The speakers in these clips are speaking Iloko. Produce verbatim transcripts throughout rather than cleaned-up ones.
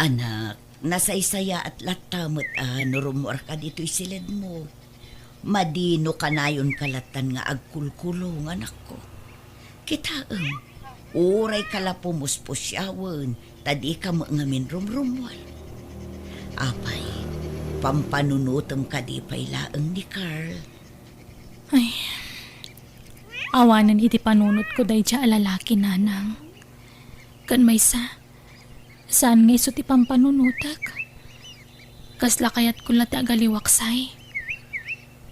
Anak, nasaysayaat latta met a no rummuarka ditoy siledmo. Madi no kanayonka lattan nga agkulkulong, anakko. Kitaem, urayka la pumuspusiawen, ta dika met ngamin rumrummuar. Apay, pampanunotem kadi pay laeng ni Carl? Ay, awanen iti panunotko daydiay a lalaki, nanang. Ken maysa, saan nga isu ti pampanunotek. Kasla kayatko la ti agaliwaksay.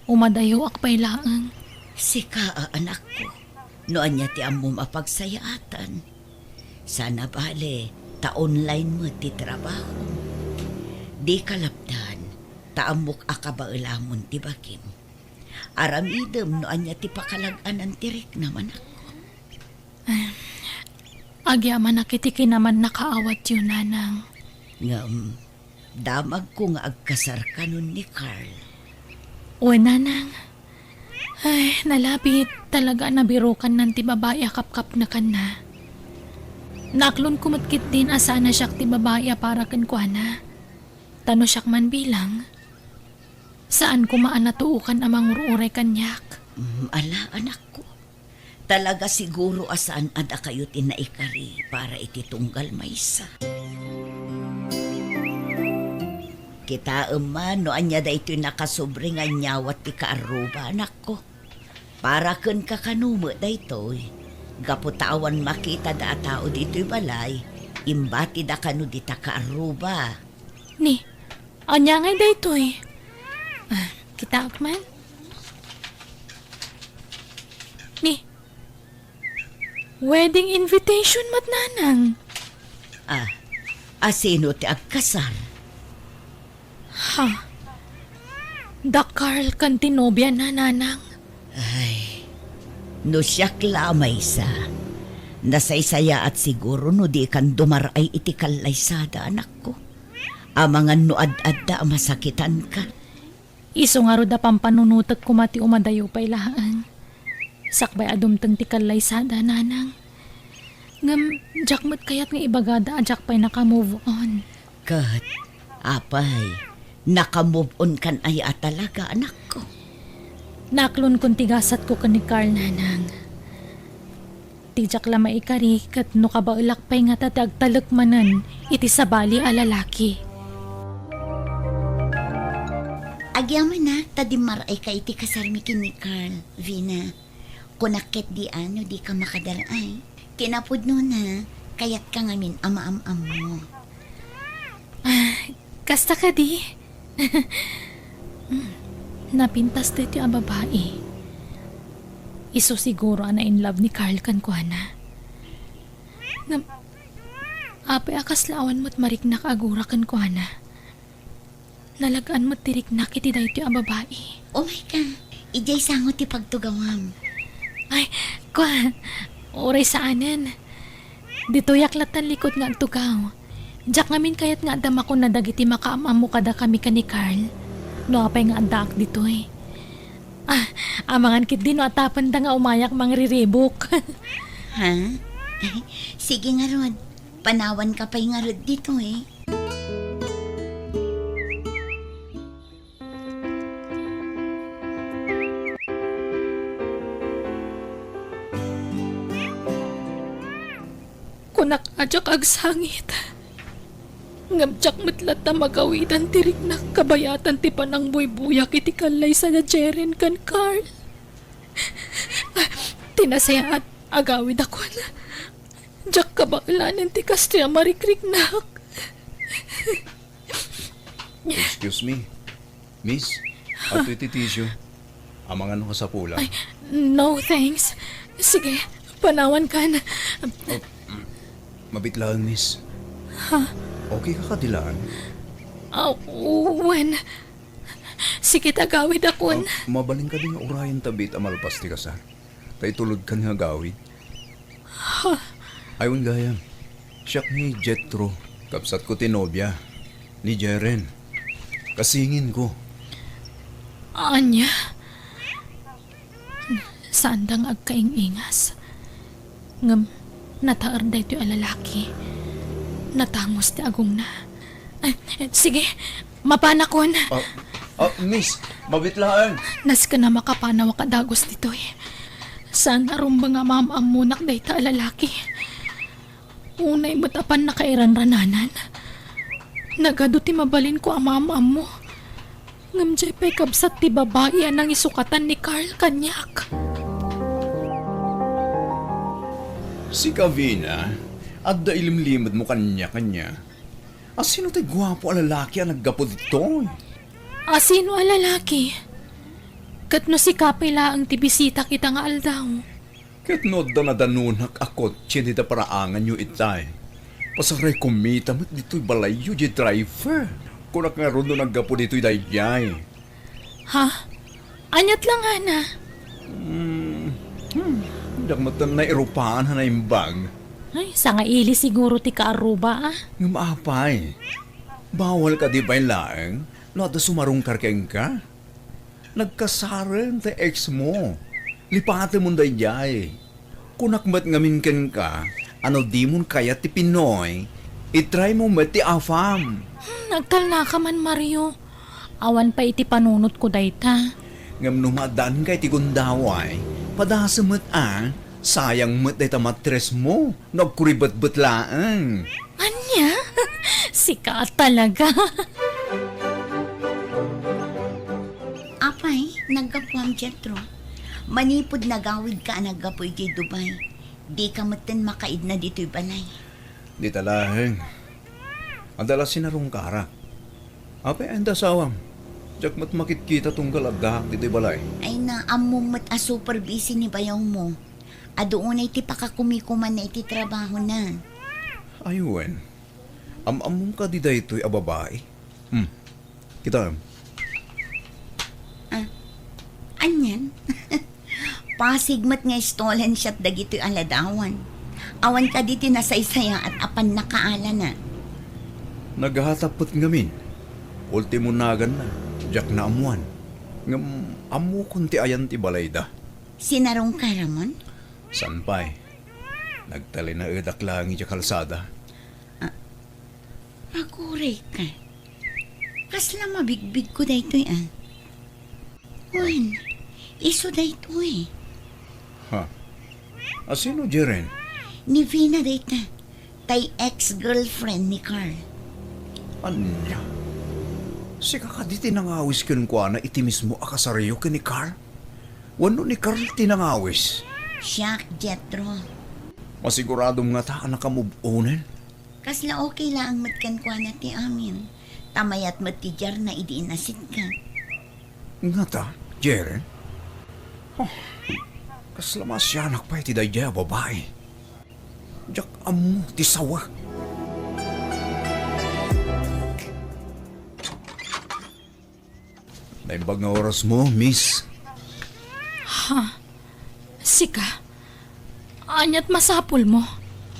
Umadayoak pay laeng. Sika a anakko, no ania ti ammom a pagsayaatan. Saan a bale, ta online met ti trabahom. Dika lapdan, ta ammok a kabaelamon ti bagim. Aramidem no ania ti pakalag-anan ti riknam, anakko. Agyamanak iti kinamannakaawatyo, nanang. Ngem, damagko nga agkasar kanon ni Carl. Wen, nanang. Ay, nalabit. Talaga a nabirukannan ti babai a kapkapnekanna. Naaklonko met ketdin a saan a siak ti babai a para kenkuana. Ta no siak man bilang, saan koma a natuokan a mangur-uray kaniak. Mm, ala, anakko. Talaga siguro a saan a dakayo ti naikari para iti tunggal maysa. Kitaem man no ania daytoy nakasobri nga inyawat ti kaarruba, anakko. Para kenka kano met daytoy. Gapu ta awan makitada a tao ditoy balay, imbatida kano dita kaarruba. Ni, ania ngay daytoy? Ah, kitaak man. Ni, wedding invitation met, nanang. Ah, a sino ti agkasar? Ha? Da Carl ken ti nobiana, nanang. Ay, no siak la a maysa, nasaysayaat siguro no dikan dumar-ay iti kallaysada, anakko. Amangan no ad-adda a masakitanka. Isu ngarud a pampanunotek koma ti umadayo pay laeng. Sakbay a dumteng ti kallaysada, nanang. Ngem, diak met kayat nga ibagada a diak pay naka-move on. Ket, apay, naka-move on kan aya a talaga, anakko? Naaklonkon ti gasatko ken ni Carl, nanang. Ti diak la maikari ket no kabaelak pay ngata ti agtalek manen iti sabali a lalaki. Agyamanak ta dimmar-ayka iti kasarmi ken ni Carl, Vina. Kunak ketdi a no dika makadar-ay. Kinapudnona, kayatka ngamin a maam-ammo. Ah, kasta kadi? Hmm, napintas daytoy a babai. Isu siguro a na-in love ni Carl kenkuana. Ngem, apay a kasla awan met mariknak a gura kenkuana? Nalag-an met ti riknak iti daytoy a babai. Umayka, idiay sango ti pagtugawam. Ay, kua, uray saanen. Ditoyak lattan likod nga agtugaw. Diak ngamin kayat nga adda makuna dagiti makaam-ammo kadakami ken ni Carl. No apay nga addaak ditoy. Ah, amangan ketdi no atapenda nga umayak mangriribok. Ha? Sige ngarud, panawanka pay ngarud ditoy. Kunak a diak agsangit. Ngem diak met latta magawidan ti riknak kabayatan ti panangbuybuyak iti kallaysada Jeren ken Carl. Ti nasayaat, agawidakon. Diak kabaelanen ti kastoy a marikriknak. Excuse me. Miss, adtoy ti tissue. Amangan no kasapulan. Ay, no, thanks. Sige, panawankan. Oh, mm, mabit laeng, miss. Ha? Okay ka kadi laeng? Ah, wen. Sige, ta agawidakon. Ah, mabalin kadi nga urayen ta biit a malpas ti kasar? Ta itulodkan nga agawid. Ha? Ay, wen gayam. Siak ni Jethro, kabsatko ti nobia ni Jeren. Kasinginko. Ania? Saanda nga agkaing-ingas. Ngem, nataer daytoy a lalaki. Natangos ti agongna. Sige, mapanakon. Ah, ah, miss, mabit laeng. Nasken a makapanaw a kadagus ditoy. Saan a rumbeng a maam-ammonak dayta a lalaki. Unay met a pannakairanrananan. Nagadu ti mabalinko a maam-ammo. Ngem diay pay kabsat ti babai a nangisukatan ni Carl kaniak. Sika, Vina, adda ilimlimedmo kaniak ania? Asino ti guapo a lalaki a naggapu ditoy? Asino a lalaki? Ket no sika pay laeng ti bisitak ita nga aldaw? Ket no adda nadanunak a kotse dita paraanganyo itay, pasarayko mita met ditoy balayyo diay driver. Kunak ngarud no naggapu ditoy daydiay. Ha? Aniat la ngana? Hmm, hmm, diak met nairupaan a naimbag. Ay, sangaili siguro ti kaaruba, ah. Ngem apay, bawal kadi pay laeng no adda sumarungkar kenka? Nagkasaren ti ex mo. Lipatemon daydiay. Kunak met ngamin kenka, a no dimon kayat ti Pinoy, i-try mo met ti AFAM. Hmm, nagtalnaka man, Mario. Awan pay iti panunotko dayta. Ngem no maaddaanka iti gundaway, padasem met a, sayang met dayta mattress mo no agkuribetbet laeng. Ania? Sika talaga. Apay, naggapuam, Jethro? Manipud nagawidka a naggapu idiay Dubai, dika metten makaidna ditoy balay? Dita laeng. Adda la sinarungkarak. Apay, anda asawam? Diak met makitkita tunggal addaak ditoy balay. Ay na, ammom met a super busy ni bayongmo. Adu unay ti pakakumikumanna iti trabahona. Ay wen, am-ammom kadi daytoy a babai? Hmm. Kitaem. Ah, anian? Pasig met nga stolen shot dagitoy a ladawan. Awan kadi ti nasaysayaat a pannakaalana. Naghatap met ngamin. Ultimo naganna, diak naammuan. Ngem ammokon ti ayan ti balayda. Sinarungkaramon? Saan pay. Nagtalinaedak laeng idiay kalsada. Ah, agurayka. Kasla mabigbigko daytoy, ah. Wen, isu daytoy. Ha? Asino, Jeren? Ni Vina dayta, tay ex-girlfriend ni Carl. Ania? Sika kadi ti nangawis kenkuana iti mismo a kasaryo ken ni Carl? Wenno ni Carl ti nangawis? Siak, Jethro. Masiguradom ngata a nakamove onen? Kasla okay laeng met kenkuana ti amin. Ta mayat met ti diarna idi inasitka. Ngata, Jeren? Oh, kasla maasianak pay ti daydiay a babai. Diak ammo ti sawa. Naimbag nga orasmo, miss. Ha? Sika? Aniat masapulmo?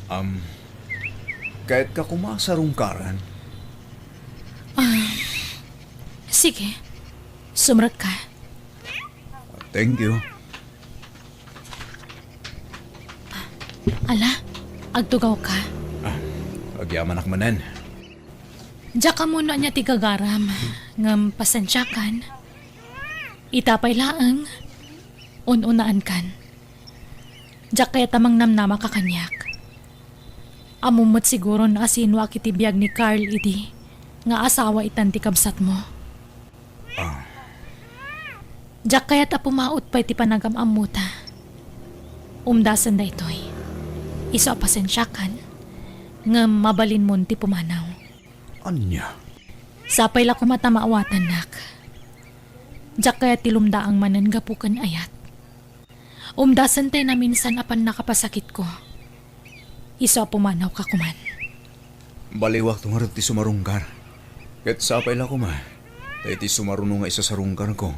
Am, kayatka koma a sarungkaran? Ah, sige. Sumrekka. Thank you. Ala, agtugawka. Ah, agyamanak manen. Diak ammo no ania ti gagaram, ngem pasensiakan. Ita pay laeng, un-unaankan. Diak kayat a mangnamnamaka kaniak. Ammom met siguro no asino a kiti biag ni Carl idi nga asawa itan ti kabsatmo. Ah. Diak kayat a pumaut pay ti panagam-ammota. Umdasen daytoy. Isu a pasensiakan, ngem mabalinmon ti pumanaw. Ania? Sapay la koma ta maawatannak. Diak kayat ti lumdaang manen gapu ken ayat. Umdasen tay naminsan a pannakapasakitko. Isu a pumanawka koman. Baliwakto ngarud ti sumarungkar. Ket sapay la koma, ta iti sumaruno nga isasarungkarko,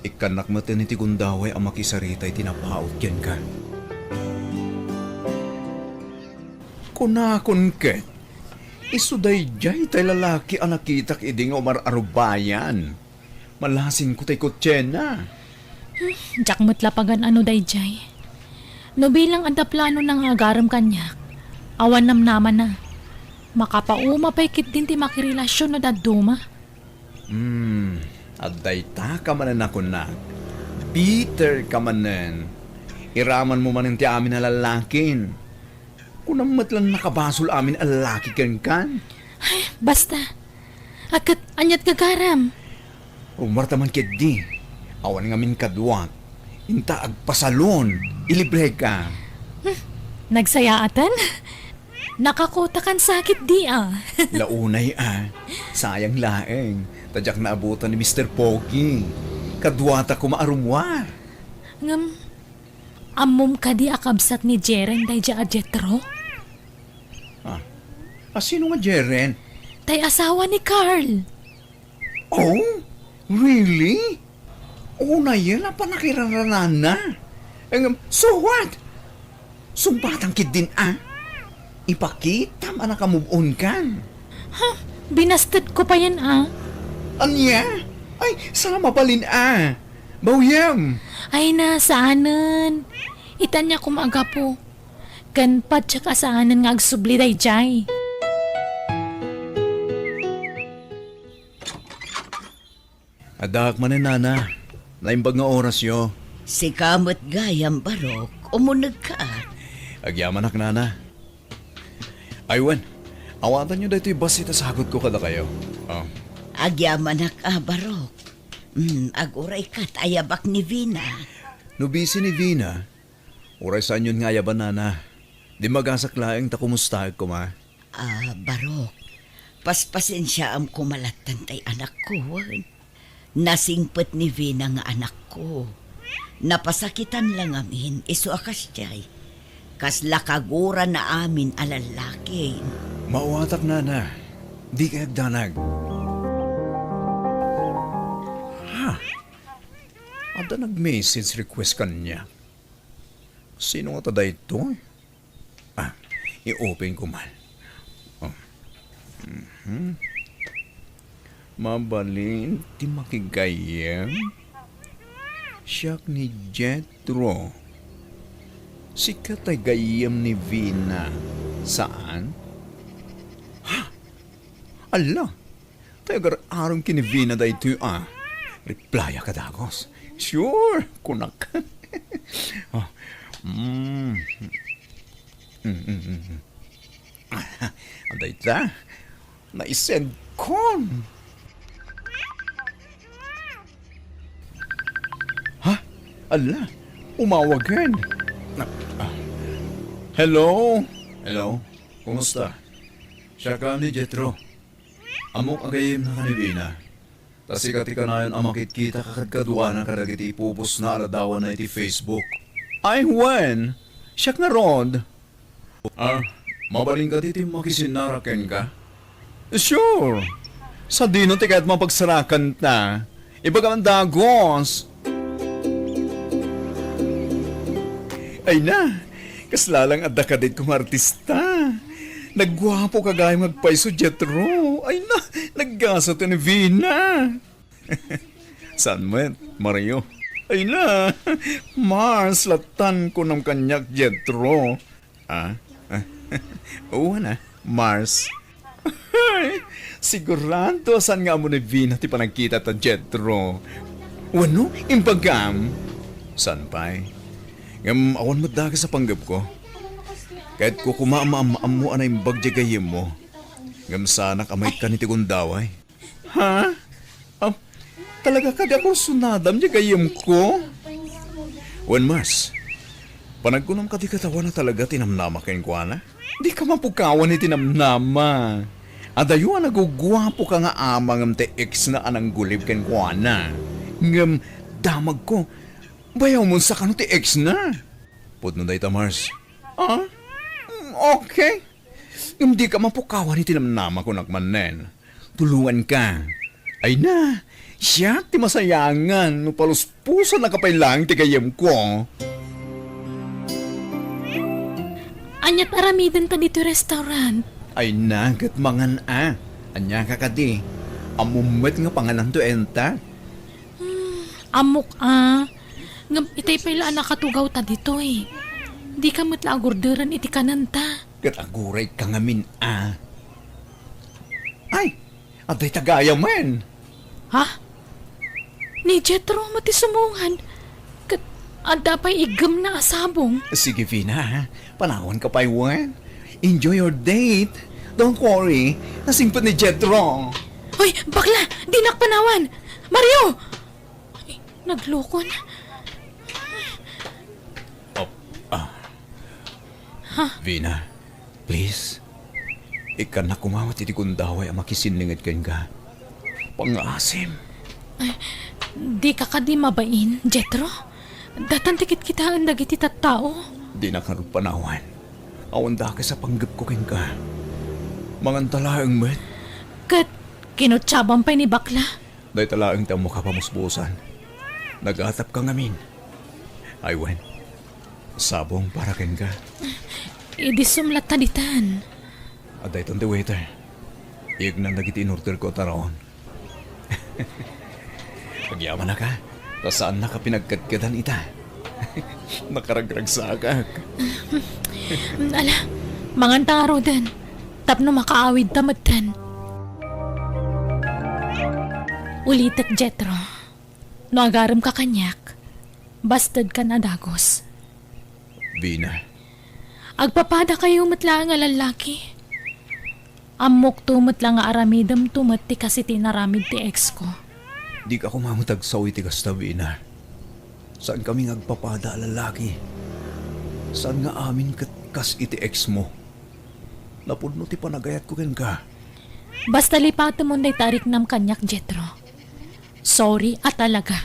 ikkannak metten iti gundaway a makisarita iti napaut kenka. Kunakon ket, isu daydiay tay lalaki a nakitak idi nga umar-arubayan. Malasinko tay kotsena. Hmm, diak met la pagan-ano daydiay. No bilang adda planona nga agarem kaniak, awan namnamana. Makapauma pay ketdin ti makirelasion no dadduma. Hmm, adda ita ka manen a kunak. Bitter ka manen. Iramanmo manen ti amin a lallakin. Kunam met lang nakabasol amin a lallaki kenkan. Ay, basta. Aket, aniat gagaram? Rumarta man ketdi. Awan ngamin kaduak. Inta agpasalon. Ilibreka. Hmm, nagsayaatan? Nakakotakan sakit di, ah. Launay, ah. Sayang laeng. Ta diak naabutan ni Mister Pogi. Kaduata koma a rummuar. Ngem, ammom kadi a kabsat ni Jeren daydiay a Jetro? Ah, a sino nga Jeren? Tay asawa ni Carl. Oh, really? Unayen a pannakiraranaanna. Ngem, so what? Sungbatan ketdin a. Ipakitam a nakamove on kan. Ha? Binastedko payen a. Ania? Ay, sa mabalin a. Bawyem. Ay na, saanen. Ita ania koma a gapu. Ken padiak a saanen nga agsubli daydiay. Addaak manen, Nana. Naimbag nga orasyo. Sika met gayam, Barok. Umunegka. Agyamanak, Nana. Ay wen, awatanyo daytoy bassit a sagutko kadakayo. Oh. Agyamanak a, Barok. Hmm, agurayka ta ayabak ni Vina. No busy ni Vina, uray saanyon nga ayaban, Nana. Dimmagasak laeng ta kumustaek koma. Ah, Barok, paspasensiaam koma lattan tay anakko, wen. Nasingpet ni Vina nga anakko. Napasakitan la ngamin, isu a kasdiay. Kasla kagurana amin a lallaki. Maawatak, Nana. Dika agdanag. Ha? Adda nag-message request kaniak. Sino ngata daytoy? Ah, i-open ko man. Oh. Mhm. Mabalin ti makigayyem? Siak ni Jetro. Sika tay gayyem ni Vina, saan? Ha? Ala! Tay agar-arom ken ni Vina daytoy a. Replyak a dagus. Sure, kunak. Oh. Mm. Mm, mm, mm, mm. Ah, dayta. Naisendkon. Ha? Ala, umawagen. Ah, ah. Hello? Hello? Kumusta? Siak ni Jetro. Ammok a gayyemna ken ni Vina. Ta sika ti kanayon a makitkita kadkaduana kadagiti ipupostna a ladawanna iti Facebook. Ay, wen, siak ngarud. Ah, mabalin kadi ti makisinnarak kenka? Sure. Sadino ti kayatmo a pagsarakanta? Ibagam a dagus. Ay na, kasla lang adda kaditko nga artista. Nagguapoka gayam nga agpayso, Jetro. Ay na, naggasat ni Vina. Saan met, Mario? Ay na, Mars, lattan kunam kaniak, Jetro. Ah? Wen a, Mars. Ay, sigurado a saan nga ammo ni Vina ti panagkita ta Jetro. Wenno, imbagam? Saan pay? Ngem awan met dakes a panggepko. Kayatko koma a maam-ammo a naimbag diay gayyemmo. Ngem saanak a maikkan iti gundaway. Ha? Ah, talaga kadi a kursunadam diay gayyemko? Wen, Mars, panagkunam kadi ket awan a talaga ti namnama kenkuana? Dika mapukawan iti namnama. Adayo a naguguapoka nga ama ngem ti ex na a nanggulib kenkuana. Ngem damagko, bayawmon sa kano ti ex na. Pudno dayta, Mars. Ah? Mm, okay. Ngem dika mapukawan iti namnama, kunak manen. Tulonganka. Ay na, siak ti masayangan no paluspusannaka pay laeng ti gayyemko. Aniat aramidenta ditoy restaurant? Ay na, ket mangan a. Aniaka kadi? Ammom met nga pangananto enta? Hmm, ammok a. Ngem itay pay la a nakatugawta ditoy. Dika met la agurderen iti kanenta. Ket agurayka ngamin a. Adda ita gayamen. Ha? Ni Jethro met ti sumungad. Ket adda pay iggemna a sabong. Sige, Vina, ha? Panawanka pay wen. Enjoy your date. Don't worry. Nasingpet ni Jethro. Hoy, bakla! Dinak panawan! Mario! Ay, naglukon. Oh, ah. Ha? Vina, please. Ikkannak koma met iti gundaway a makisinninged kenka. Pangngaasim. Ay, dika kadi mabain, Jethro? Datan ti kitkitaen dagiti tattao. Dinak ngarud panawan. Awan dakes a panggepko kenka. Manganta laeng met. Ket kinutsaban pay ni bakla. Dayta laeng ti ammok a pamuspusan. Nagatapka ngamin. Ay wen, sabong para kenka. Idi sumlatta ditan. Adda itan ti waiter. Iyegnan dagiti inorderko a taraon. Agyamanak, ta saannak a pinagkadkadan ita. Nakaragragsakak. Ala, manganta ngaruden. Tapno makaawidta metten. Ulitek, Jethro. No agaremka kaniak, bastedkan a dagus. Vina. Agpapadakayo met laeng a lallaki. Ammokto met la nga aramidemto met ti kas iti inaramid ti ex ko. Dika koma met agsao iti kasta, Vina. Saankami nga agpapada a lallaki. Saan nga amin ket kas iti ex mo. Napudno ti panagayatko kenka. Basta lipatemon dayta a riknam kaniak, Jethro. Sorry a talaga.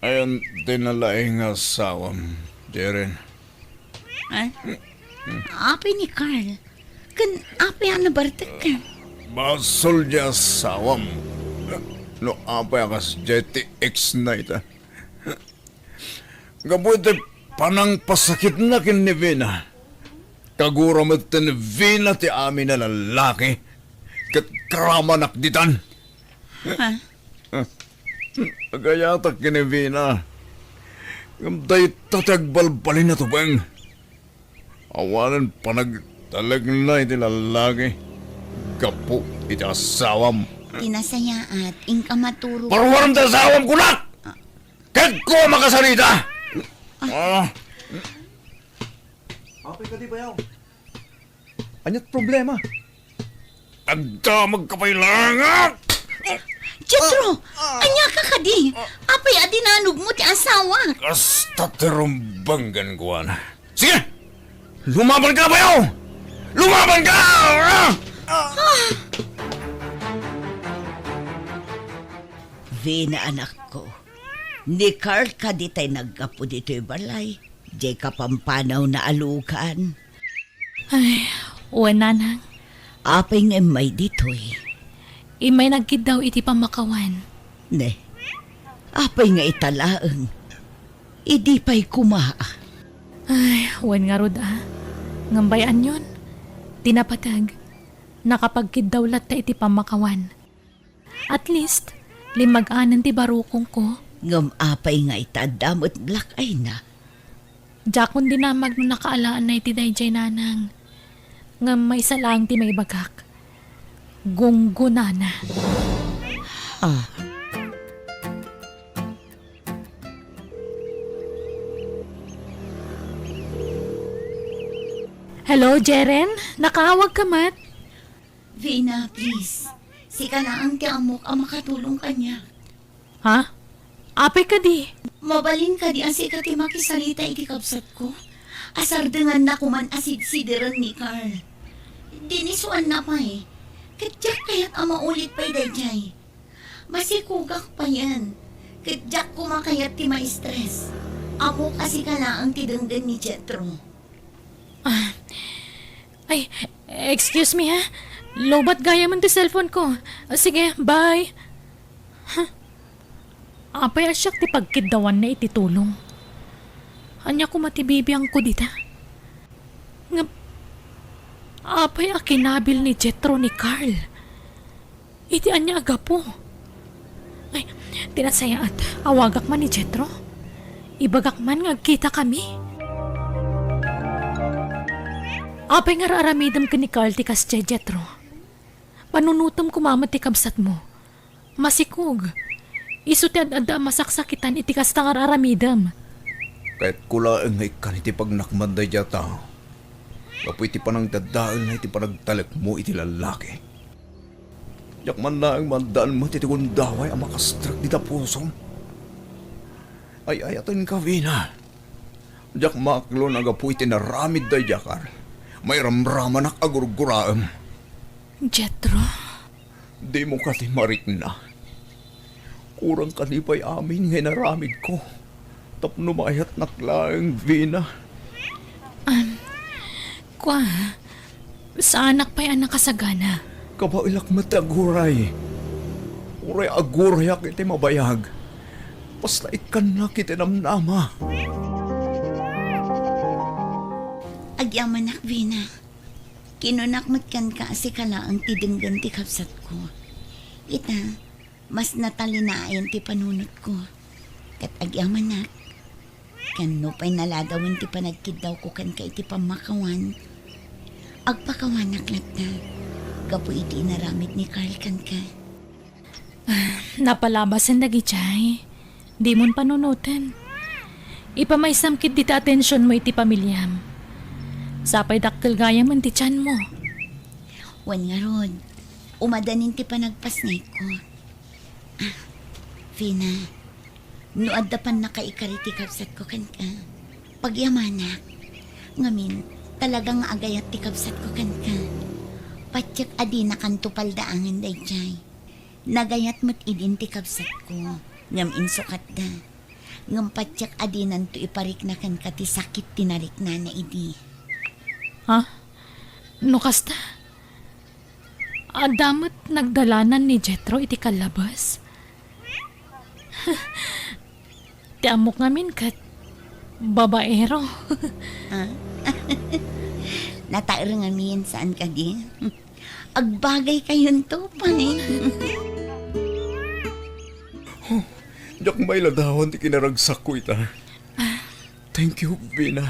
Ayan ti nalaing nga asawam, Jeren. Ah? Apay ni Carl? Ken apay a nabartek? Basol ti asawam. No apay a kas diay ti ex na ita. Gapu iti panangpasakitna ken ni Vina, kagura met ni Vina ti amin a lallaki ket karamanak ditan. Ha? Agayatak ken ni Vina. Ngem dayta ti agbalbalin a tubeng. Awanen panagtalekna iti lallaki gapu iti asawam. Ti nasayaat, inka maturog. Paruarem ti asawam, kunak! Ah. Kagko a makasarita! Ah. Apay kadi, bayaw? Ania't problema? Agdamagka pay laeng! Jethro! Ah! Ania ka kadi? Apay a dinanogmo ti asawak? Kasta ti rumbeng kenkuana. Sige! Lumabanka, bayaw! Lumabanka! Ah! Vina, anakko, ni Carl kadi tay naggapu ditoy balay, diay kapampanawna a lugan? Ay, wen, nanang. Apay nga immay ditoy? Immay nagkiddaw iti pammakawan. Ne, apay nga ita laeng? Idi pay koma. Ay, wen ngarud a. Ngem bay-anyon, ti napateg, nakapagkiddaw latta iti pammakawan. At least, limmaganen ti barukongko. Ngem apay nga ita adda met black eye na? Diakon dinamag no nakaalaanna iti daydiay, nanang. Ngem maysa laeng ti maibagak. Gunggonana. Ah. Hello, Jeren? Nakaawag ka met? Vina, please. Sika laeng ti ammok a makatulong kaniak. Ha? Apay kadi? Mabalin kadi a sika ti makisarita iti kabsatko? Asardenganna koman a sidsideren ni Carl. Dinisuanna pay. Ket diak kayat a maulit pay daydiay. Masikogak payen. Ket diak koma kayat ti ma-stress. Ammok a sika laeng ti denggen ni Jethro. Ah. Ay, excuse me, ha? Lowbat gayamen ti cellphone ko. Ah, sige, bye. Huh? Apay a siak ti pagkiddawanna iti tulong? Ania koma ti bibiangko dita? Ngem, apay a kinabil ni Jethro ni Carl? Iti ania a gapu? Ay, ti nasayaat, awagak man ni Jethro. Ibagak man nga agkitakami. Apay nga ar-aramidem ken ni Carl ti kasdiay, Jethro? Panunotem koma met ti kabsatmo. Masikog. Isu ti ad-adda a masaksakitan iti kasta nga ar-aramidem. Kayatko laeng nga ikkan iti pagnakman daydiay a tao gapu iti panangdadaelna iti panagtalekmo iti lallaki. Diak man laeng maaddaan met iti gundaway a makastrek dita pusom. Ay-ayatenka, Vina. Diak maaklon a gapu iti naramid daydiay a Carl, mairamramanak a gurguraem. Jethro? Dimo kadi marikna? Kurang kadi pay amin nga inaramidko tapno maayatnak laeng, Vina? Am, kua, saanak pay a nakasagana. Kabaelak met ti aguray. Uray agurayak iti mabayag. Basta ikkannak iti namnama. Agyamanak, Vina. Kinunak met kenka a sika laeng ti denggen ti kabsatko. Ita, mas natalinaen ti panunotko. Ket agyamanak, ken nupay naladawen ti panagkiddawko kenka iti pammakawan, agpakawanak latta gapu iti inaramid ni Carl kenka. Ah, napalabasen dagidiay. Dimon panunoten. Ipamaysam ketdi ti atensionmo iti pamiliam. Sapay dakkel gayamen ti tianmo. Wen ngarud, umadanin ti panagpasnayko. Ah, Vina, no adda pannakaikari ti kabsatko kenka, pagyamanak. Ngamin, talaga nga agayat ti kabsatko kenka. Patiek a dinakanto paldaangen daydiay. Nagayat met idin ti kabsatko, ngem insukatda. Ngem patiek a dinanto iparikna kenka ti sakit ti nariknana idi. Ha? No kasta, adda met nagdalanan ni Jethro iti kallabes? Ti ammok ngamin ket babaero. Ah? Nataer ngamin, saan kadi? Agbagay kayonto pay. Huh, diak mailadawan ti kinaragsakko ita. Thank you, Vina.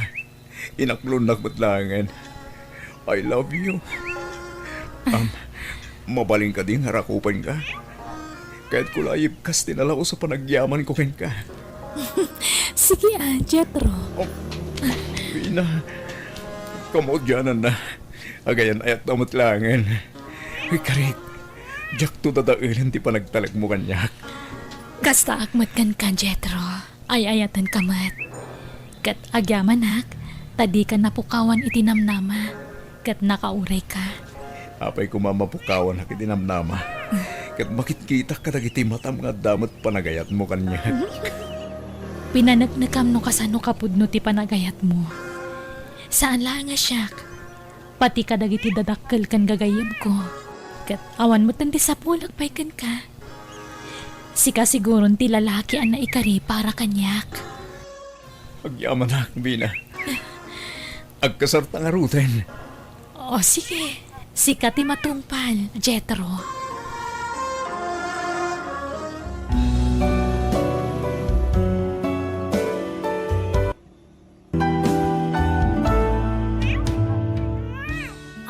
Inaklonnak met laengen. I love you. Am, mabalin kadi nga rakupenka? Kayatko la a yibkas ti nalaus a panagyamanko kenka. Sige a, Jethro. Oh, Vina, kamaudiananna. Agayan-ayatna met laengen. Ay, karit, diakto dadaelen ti panagtalekmo kaniak. Kastaak met kenka, Jethro. Ay-ayatenka met. Ket agyamanak, ta dika napukawan iti namnama, ket nakaurayka. Apay koma mapukawanak iti namnama, ket makitkitak kadagiti matam nga adda met panagayatmo kaniak. Pinaneknekam no kasano kapudno ti panagayatmo. Saan laeng a siak, pati kadagiti dadakkel ken gagayyemko. Ket awan metten ti sapulek pay kenka. Sika siguron ti lalaki a naikari para kaniak. Agyamanak, Vina. Agkasarta ngaruden. O, sige. Sika ti matungpal, Jethro.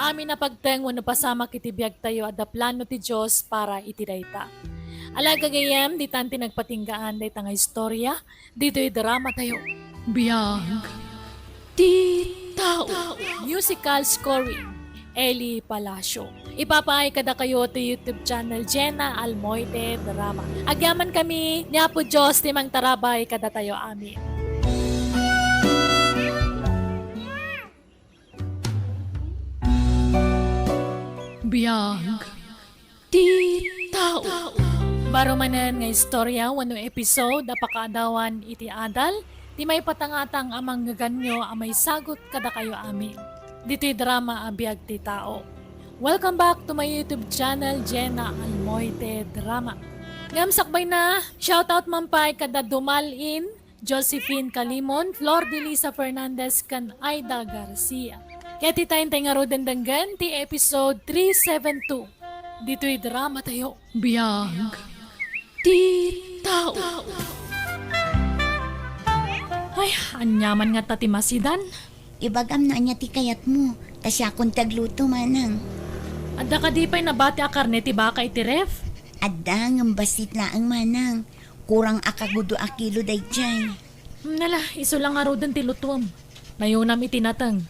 Amin a pagteng wenno pasamak iti biagtayo, adda plano ti Dios para iti dayta. Ala, gagayyem, ditan ti nagpatinggaan dayta nga istorya ditoy dramatayo. Biag ti tao. Musical scoring, Eli Palacio. Ipapaay kadakayo ti YouTube channel Jenna Almoite Drama. Agyamankami, ni Apo Dios ti mangtarabay kadatayo. Amen. Biag ti tao. Baro manen nga istorya wenno episode a pakaadawan iti adal ti maipatangatang a manggaganyo a maisagut kadakayo amin. Ditoy drama a biag ti tao. Welcome back to my YouTube channel, Jenna Almoite Drama. Ngem sakbayna, shoutout man pay kada Dumal in Josephine Calimon, Flor de Lisa Fernandez, ken Aida Garcia. Ket ita intay ngaruden denggen ti episode three seven two. Ditoy dramatayo. Biag ti tao. Ay, ania man ngata ti masidan? Ibagam no ania ti kayatmo. Ta siakon ti agluto, manang. Adda kadi pay nabati a karne ti baka iti ref? Adda, ngem bassit laeng, manang. Kurang a kagudo a kilo daydiay. Hmm, nala, isu la ngaruden ti lutuem. Nayonam iti nateng.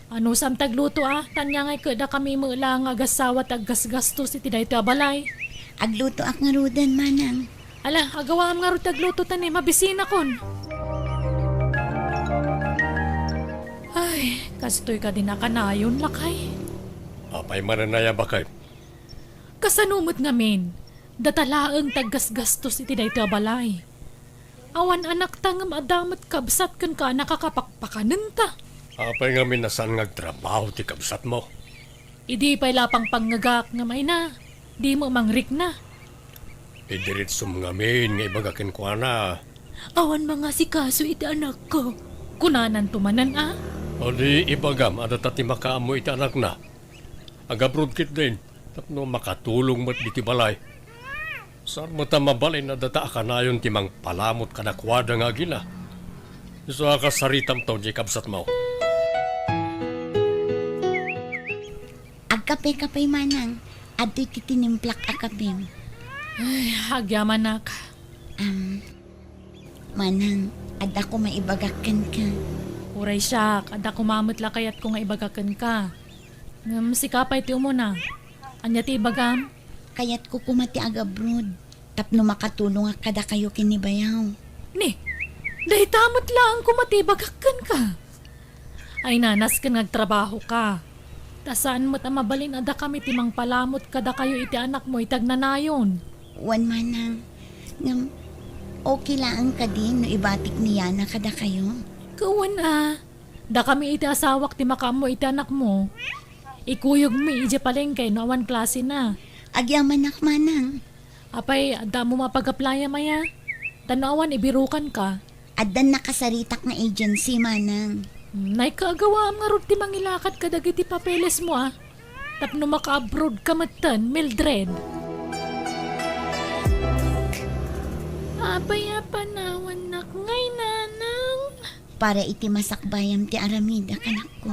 Anusam ti agluto a, ta ania ngay ket dakami met la nga agassawa ti aggasgastos iti daytoy a balay. Aglutoak ngaruden, manang. Ala, agawaam ngarud ti agluto ta ni mabisinakon. Ay, kastoy kadi nakanayon, lakay. Apay manen aya, baket? Kasano met ngamin? Data laeng ti aggasgastos iti daytoy a balay. Awan anakta ngem adda met kabsat ken ka a nakakapakpakanenta. Apay ngamin a saan nga agtrabaho ti kabsatmo? Idi pay la pangpangngegak ngem ayna, dimo mangrikna. Idiretsom ngamin nga ibaga kenkuana. Awan mangasikaso iti anakko. Kunananto manen a? O di ibagam a data ti makaammo iti anakna. Agabrod ketdin tapno makatulong met ditoy balay. Saan met a mabalin a data a kanayon ti mangpalamut kadakuada nga agina. Isu a kasaritamto diay kabsatmo. Agkape-kape, manang. Adtoy ti tinimplak a kapem. Ay, agyamanak. Am, manang, adda koma ibagak kenka. Uray siak, adda koma met la kayatko nga ibaga kenka. Ngem sika pay ti umuna. Ania ti ibagam? Kayatko koma ti agabrod tapno makatulongak kadakayo ken ni bayaw. Ni, dayta met laeng koma ti ibagak kenka. Ay, nanas ken nga agtrabahoka. Ta saan met a mabalin a dakami ti mangpalamut kadakayo iti anakmo iti agnanayon. Wen, manang. Ngem, okay laeng kadi no ibatik ni Yana kadakayo? Ket wen a, dakami iti asawak ti makaammo iti anakmo. Ikuyogmi idiay palengke no awan klasena. Agyamanak, manang. Apay, adda ammom a pag-apply-am aya? Ta no awan, ibirukanka. Addan nakasaritak nga agency, manang. Hmm, nay, kaagawaam ngarud ti mangilakad kadagiti papelesmo a. Tapno maka-abroad ka metten, Mildred. Apay a panawannak ngay, nanang? Para iti masakbayam ti aramid a kanakko.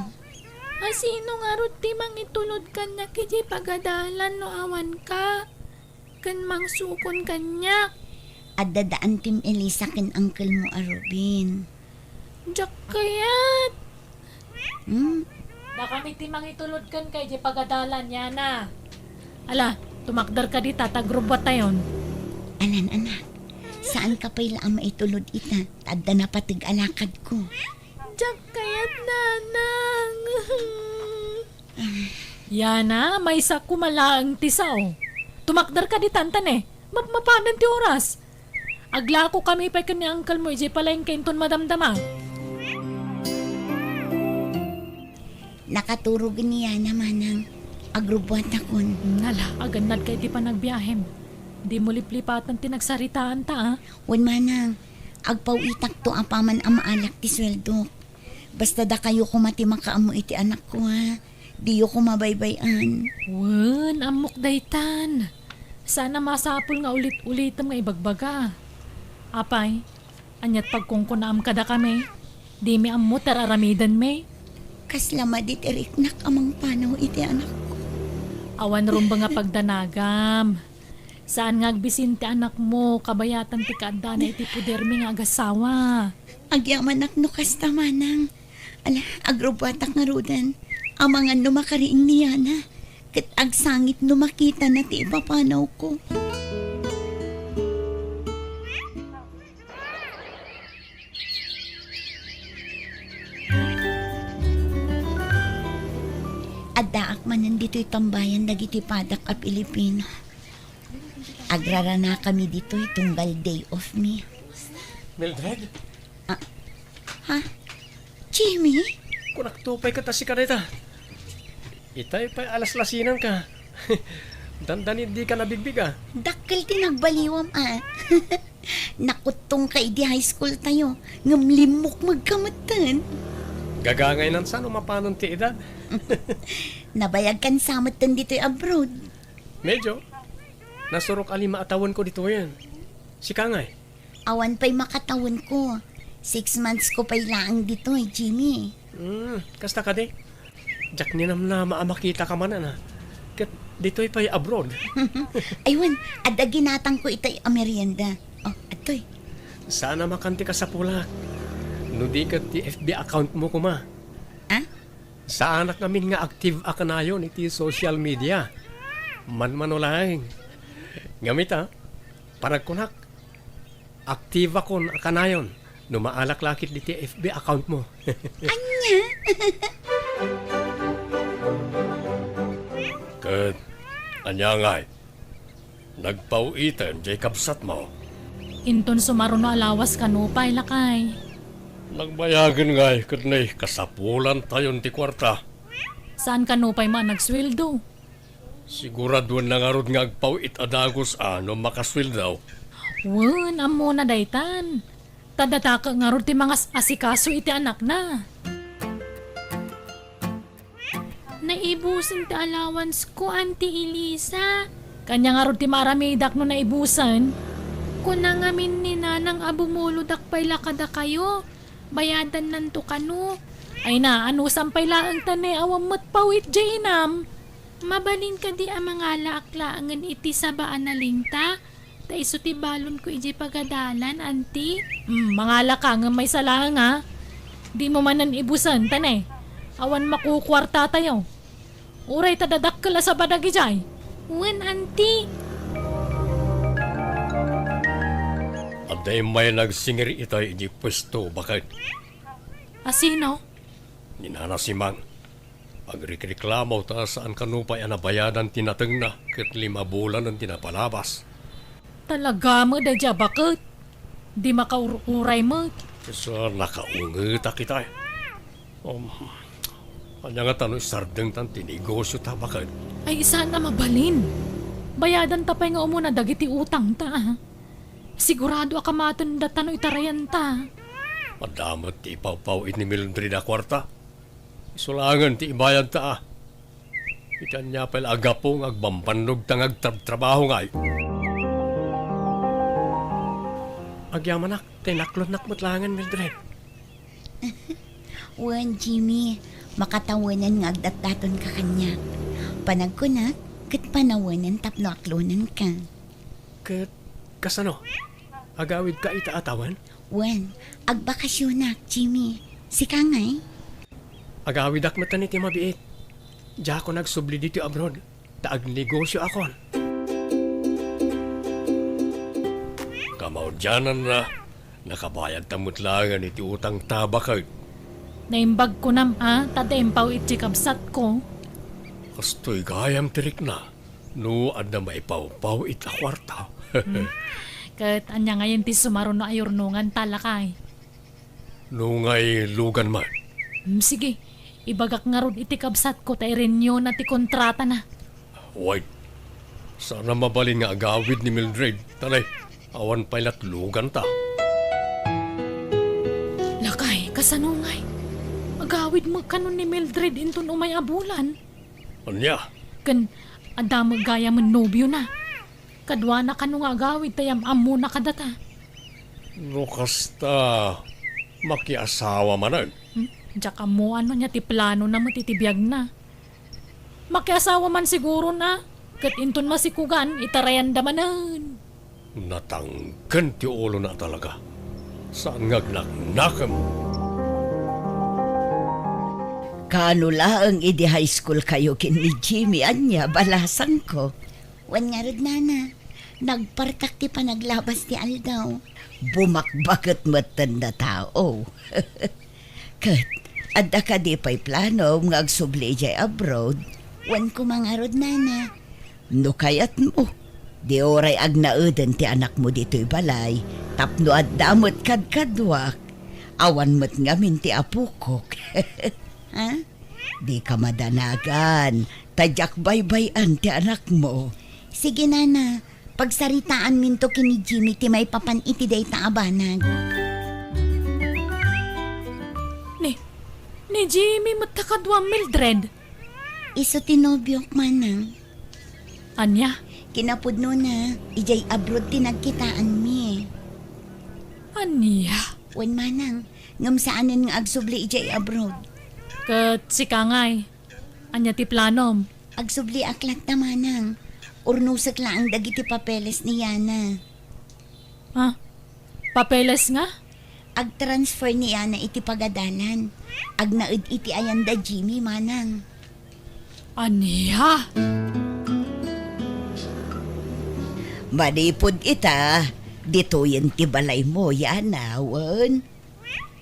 A sino ngarud ti mangitulod kaniak idiay pagadalan no awanka? Ken mangsukon kaniak. Adda da Antim Elisa ken uncle-mo a Ruben. Diak kayat. Hmm? Dakami ti mangitulod kenka idiay pagadalan, Yana. Ala, tumakder kadi ta, ta agrubuattayon. Anan, anak. Saanka pay la a maitulod ita, ta adda napateg a lakadko. Diak kayat, nanang. Yana, maysa koma laeng ti sao. Tumakder kadi ta, ta ne. Mapmapanen ti oras. Aglakokami pay ken ni uncle-mo idiay palengke inton madamdama. Nakaturogen ni Yana, manang. Agrubuatakon. Nala, agannadka iti panagbiahem. Dimo liplipatan ti nagsaritaanta, a? Wen, manang. Agpaw-itakto apaman a maalak ti sueldok. Basta dakayo koma ti makaammo iti anakko, a. Diyo koma baybay-an. Wen, ammok daytan. Saan a masapul nga ulit-ulitem nga ibagbaga. Apay, aniat pagkunkunaam kadakami? Dimi ammo ti ar-aramidenmi. Kasla madi ti riknak a mangpanaw iti anakko. Awan rumbeng a pagdanagam. Saan nga agbisin ti anakmo, kabayatan ti kaaddana iti podermi nga agassawa. Agyamanak no kasta, manang. Ala, agrubuatak ngaruden. Amangan no makariing ni Yana. Ket agsangit no makitana ti ipapanawko. Addaak manen ditoy tambayan dagiti padak a Pilipino. Agraranakami ditoy tunggal day off mi. Mildred? Ah, ha? Jimmy? Kunakto pay ket a sika dayta. Itay pay a laslasinanka. Dandani dika nabigbig, a. Dakkel ti nagbaliwam, a. Nakuttongka idi high school tayo, ngem limmukmegka metten. Gagangaynan sa no mapanon ti edad. Nabayagkan sa metten ditoy abroad. Medyo. Nasurok a lima a tawenko ditoyen. Sika ngay? Awan pay makatawenko. Six months ko pay laeng ditoy, Jimmy. Hmm, kasta kadi? Diak ninamnama a makitaka manen, a. Ket ditoy pay abroad. Ay wen, adda ginatangko itay a merienda. O, adtoy. Saan a makan ti kasapulak. No di ket ti F B account mo koma. A? Saanak ngamin nga active a kanayon iti social media. Manmano laeng. Ngem ita, panagkunak, active akon a kanayon no maalak la ket diti F B account mo. Ania? Ket ania ngay? Nagpaw-iten jay kabsatmo? Inton sumaruno a lawas kano pay, lakay. Nagbayagen ngay ket ni kasapulantayon ti kuarta. Saan kano pay man nagsueldo? Siguraduenna ngarud nga agpaw-it a dagus a no makasueldo. Wen, ammona daytan. Ta data ket ngarud ti mangas-asikaso iti anakna. Naibusen ti allowance ko, Auntie Elisa. Kania ngarud ti maaramidak no naibusen? Kuna ngamin ni Nanang a bumulodak pay la kadakayo. Bayadannanto kano. Ay na, anusam pay laeng ta ne, awan met paw-it jay inam. Mabalin kadi a mangalaak laengen iti saba a nalinta? Ta isu ti balonko idiay pagadalan, Auntie. Hmm, mangalaka ngem maysa laeng, a. Dimo manen ibusen, ta ne, awan makukuartatayo. Uray ta dadakkel a saba dagidiay. Wen, Auntie. Adda immay nagsingir itay idiay puesto, baket. A sino? Ni Nana Simang. Agrikreklamo ta saan kano pay a nabayadan ti natengna ket lima bulanen ti napalabas. Talaga met, daydiay a baket. Di makaur-uray met. Isu a nakaungetak itay. Um, ania ngata no isardengtan ti negosiota, baket? Ay, saan a mabalin. Bayadanta pay nga umuna dagiti utangta, a. Sigurado a kamatendata no itarayanta. Adda met ti ipawpaw-it ni Mildred a kuarta. Isu laengen ti ibayadta, a. Iti ania pay la a gapu nga agbambannogta nga agtrabtrabaho ngay? Agyamanak, ta inaklonnak met laengen, Mildred. Wen, Jimmy, makatawenan nga agdatdatonka kaniak. Panagkunak, ket panawenen tapno aklonenka. Ket kasano? Agawidka ita a tawen? Wen, agbakasionak, Jimmy. Sika ngay? Agawidak metten iti mabiit. Diakon agsubli ditoy abroad, ta agnegosioakon. Kamaudiananna, nakabayadta met laengen iti utangta, baket. Naimbag kunam a, ta adda impaw-it ti kabsatko. Kastoy gayam ti rikna. No adda maipawpaw-it a kuarta. Hmm. Ket ania ngayen ti sumaruno a yurnonganta, lakay? No ngay lugan man. Hmm, sige. Ibagak ngarud iti kabsatko ta i-renew-na ti kontratana. Wait. Saan a mabalin nga agawid ni Mildred. Tanay, awan pay lat luganta. Lakay, kasano ngay? Agawid met kano ni Mildred inton umay a bulan? Ania? Ken adda met gayamen nobiona. Kaduana kano nga agawid ta yam-ammona kadata. No kasta, makiasawa manen. Hmm? Diak ammoan no ania ti planona met iti biagna. Makiasawa man siguron a, ket inton masikugan, itarayanda manen. Natangken ti ulona talaga. Saan nga agnaknakem. Kaano laeng idi high school kayo ken ni Jimmy, ania, balasangko? Wen ngarud, nana, nagpartak ti panaglabas ti aldaw. Bumakbaket metten a tao. Ket, adda kadi pay planom nga agsubli idiay abroad? Wen koma ngarud, nana. No kayatmo, di uray agnaeden ti anakmo ditoy balay, tapno adda met kadkaduak, awan met ngamin ti apokok. Ha? Dika madanagan, ta diak baybay-an ti anakmo. Sige, nana, pagsaritaanminto ken ni Jimmy ti maipapan iti dayta a banag. Ni, ni Jimmy met ta kaduam, Mildred? Isu ti nobiok, manang. Ania? Kinapudnona, idiay abroad ti nagkitaanmi. Ania? Wen, manang, ngem saanen nga agsubli idiay abroad. Ket sika ngay, Ania ti planom? Agsubliak latta, manang. Urnosek laeng dagiti papeles ni Yana. Ah, papeles nga? Agtransfer ni Yana iti pagadalan. Agnaed iti ayan da Jimmy, manang. Ania? Manipud ita, ditoyen ti balaymo, Yana, wen?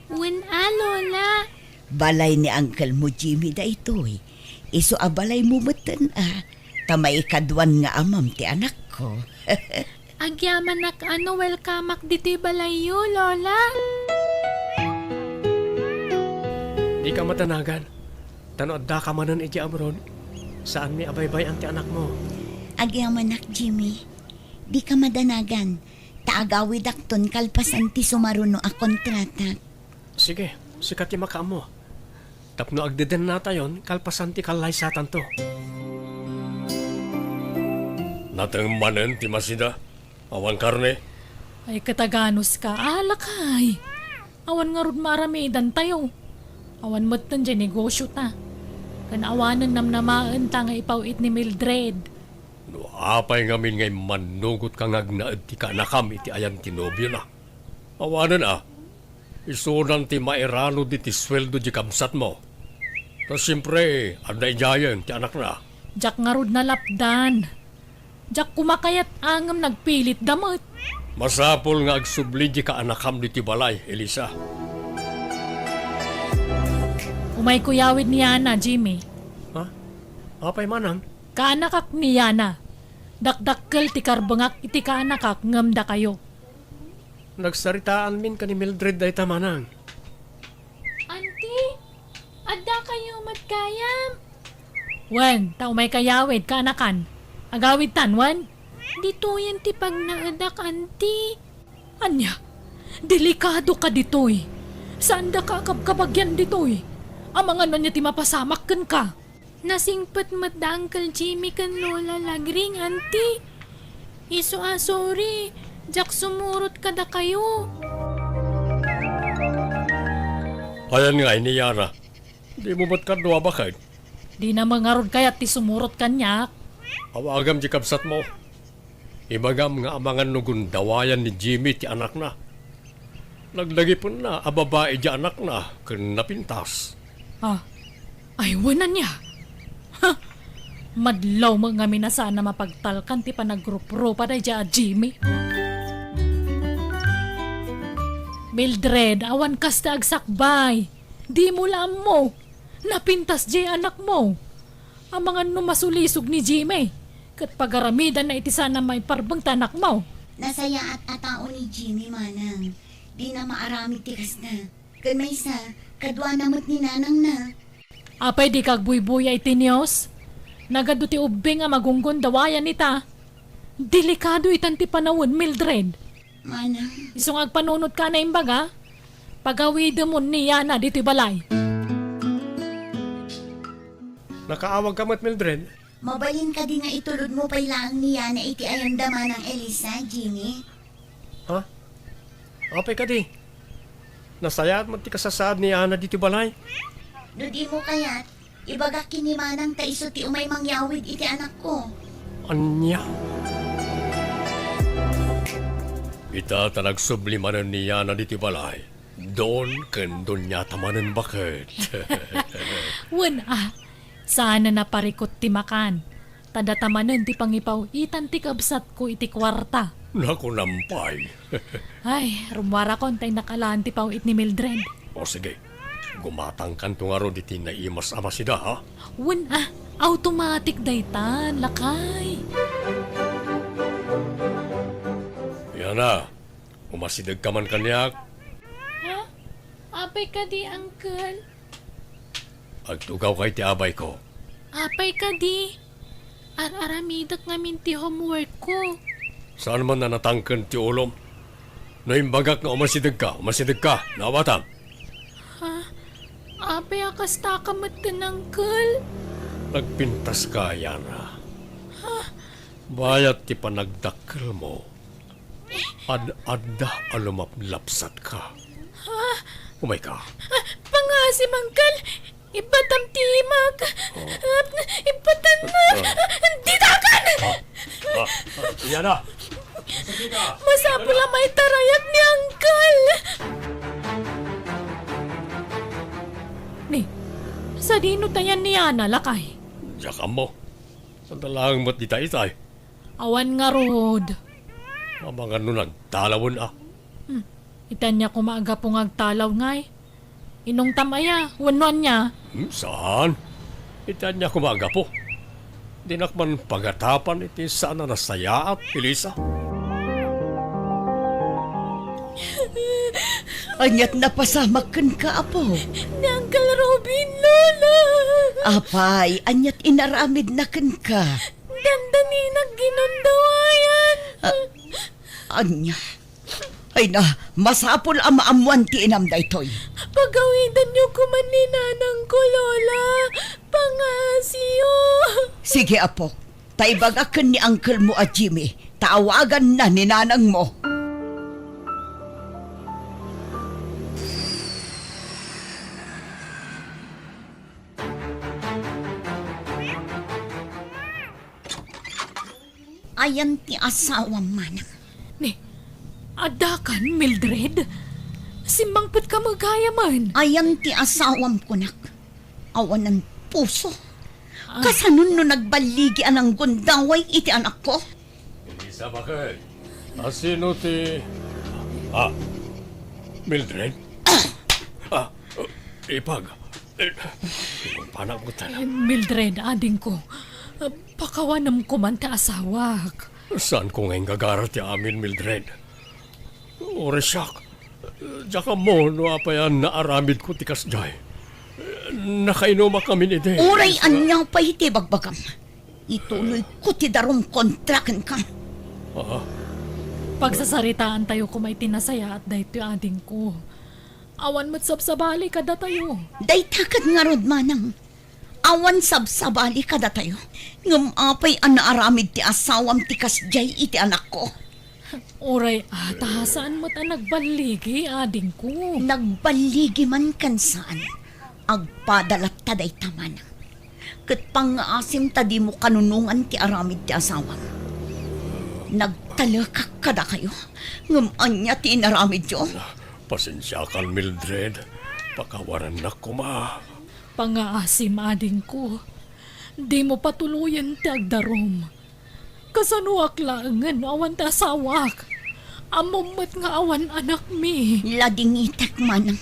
Wen a, Lola. Balay ni uncle mo Jimmy daytoy. Isu a balaymo metten a, ta maikaduan nga amam ti anakko. Agyamanak a no welcomeak ditoy balayyo, Lola. Dika madanagan. Ta no addaka manen idiay abroad, saanmi a baybay-an ti anakmo. Agyamanak, Jimmy. Dika madanagan. Ta agawidakton kalpasan ti sumaruno a kontratak. Sige, sika ti makaammo. Tapno agdedennatayon kalpasan ti kallaysatanto. Nateng manen ti masida. Awan karne. Ay, kataganos ka. Ah, lakay. Awan ngarud maaramidantayo. Awan metten diay negosiota. Ken awanen namnamaenta nga ipaw-it ni Mildred. No apay ngamin nga immannugotka nga agnaed ti kaanakam iti ayan ti nobiona? Awanen a, isunan ti mairanud iti sueldo di kabsatmo. Ta siempre, adda idiayen ti anakna. Diak ngarud nalapdan. Diak koma kayat a ngem nagpilitda met. Masapul nga agsubli di kaanakam ditoy balay, Elisa. Umayko yawid ni Yana, Jimmy. Ha? Apay manang? Kaanakak ni Yana. Dakdakkel ti karbengak iti kaanakak ngem dakayo. Nagsaritaanmin ken ni Mildred dayta, manang. Auntie, addakayo met gayam? Wen, ta umayka yawid kaanakan. Agawidtan, wen? Ditoyen ti pagnaedak, Auntie. Ania? Delikadoka ditoy. Saandaka a kabkabagian ditoy. Amangan ania ti mapasamak kenka? Nasingpet met da Uncle Jimmy ken Lola Lagring, Auntie. Isu a sorry, diak sumurot kadakayo. Ayan nga ni Yana. Dimo met kadua baket? Dina met ngarud kayat ti sumurot kaniak. Awagam di kabsatmo. Ibagam nga amangan no gundawayan ni Jimmy ti anakna. Nagdagipenna a babai di anakna ken napintas. Ah, ay, wen ania? Ha? Madlaw met ngamin a saan a mapagtalkan ti panagruprupa daydiay a Jimmy. Mildred, awan kasta agsakbay. Dimo la ammo. Napintas diay anakmo. Amangan no masulisog ni Jimmy, ket pagaramidanna iti saan a maiparbeng ti anakmo. Nasayaat a tao ni Jimmy, manang. Dina maaramid ti kasta. Ken maysa, kaduana met ni nanangna. Apay dika agbuybuya iti news? Nagadu ti ubbing a magunggundawayan ita. Delikado itan ti panawen, Mildred. Manang. Isu nga agpanunotka a naimbaga, pagawidemon ni Yana ditoy balay. Nakaawagka met, Mildred? Mabalin kadi nga itulodmo pay laeng ni Yana iti ayanda, Manang Elisa, Jimmy? Ha? Apay kadi? Nasayaat met ti kasasaad ni Yana ditoy balay? No dimo kayat, ibagak ken ni Manang ta isu ti umay mangyawid iti anakko. Ania? Ita ta nagsubli manen ni Yana ditoy balay. Don ken doniata manen baket. Wen a, saanen a parikut ti makan. Ta data manen ti pangipaw-itan ti kabsatko iti kuarta. Nakunam pay. Ay, rummuarakon ta innak alaen ti paw-it ni Mildred. O sige, gumatangkanto ngarud iti naimas a masida, ha? Wen a, automatic daytan, lakay. Yana, umasidegka man kaniak. Ha? Apay kadi, Uncle? Agtugawka iti abayko. Apay kadi? Ar-aramidek ngamin ti homework ko. Saan man a natangken ti ulom? No imbagak nga umasidegka, umasidegka, naawatam. Ha? Apay a kastaka metten, Uncle? Nagpintaska, Yana. Ha? Bayat ti panagdakkelmo. Ad-adda a lumaplapsatka. Ha? Umayka. Ah, pangasim, Uncle. Ibbatam ti imak. Oh. Ibbatam na. Oh. Ditakan! Ah, ah, ah, Yana. Masapul a maitarayak ni Uncle. Ni, sadino tayan ni Yana, lakay? Diak ammo. Saan ta laeng met dita itay? Awan ngarud. Amangan no nagtalawen a. Hmm. Iti ania koma a gapu nga agtalaw ngay? Inungtam aya, wenno ania? Hmm, saan? Iti ania koma a gapu? Dinak man pagatapan iti saan a nasayaat, Elisa. Aniat napasamak kenka, apo? Ni Uncle Robin, Lola! Apay, aniat inaramidna kenka? Dandaninak ginundawayan. Ah, ania? Ay na, masapul a maammuan ti inam daytoy. Pagawidanyo koman ni nanangko, Lola. Pangaasiyo. Sige, apo. Ta ibagak ken ni uncle mo a Jimmy, ta awaganna ni nanangmo. Ayan ti asawam, manang. Ni, addakan, Mildred? Simmangpetka met gayamen. Ayan ti asawam, kunak. Awanan puso. Ah. Kasano no nagballigi a nanggundaway iti anakko? Elizabeth, asino ti, ah, Mildred? Ah, ipag, eh, panak mo tanan. Mildred, adingko, pakawanem koman ti asawak. Saanko nga inggagara ti amin, Mildred. Uray siak, diak ammo no apay a naaramidko ti kasdiay. Nakainumak amin idi. Uray ania pay ti bagbagam, ituloyko ti darum kontra kenka. Ah? Pagsasaritaantayo koma iti nasayaat daytoy, adingko. Awan met sabsabali kadatayo. Dayta ket ngarud, manang. Awan sabsabali kadatayo. Ngem apay a naaramid ti asawam ti kasdiay iti anakko? Uray a, ta saan met a nagballigi, adingko. Nagballigi man ken saan, agpada latta dayta, manang. Ket pangngaasim ta dimo kanunongan ti aramid ti asawam. Nagtalekak kadakayo, ngem ania ti inaramidyo? Pasensiakan, Mildred. Pakawarannak koma. Pangngaasim, adingko. Dimo patuloyen ti agdarum. Kasanoak laengen no awan ti asawak? Ammom met nga awan anakmi. Ladingitek, manang,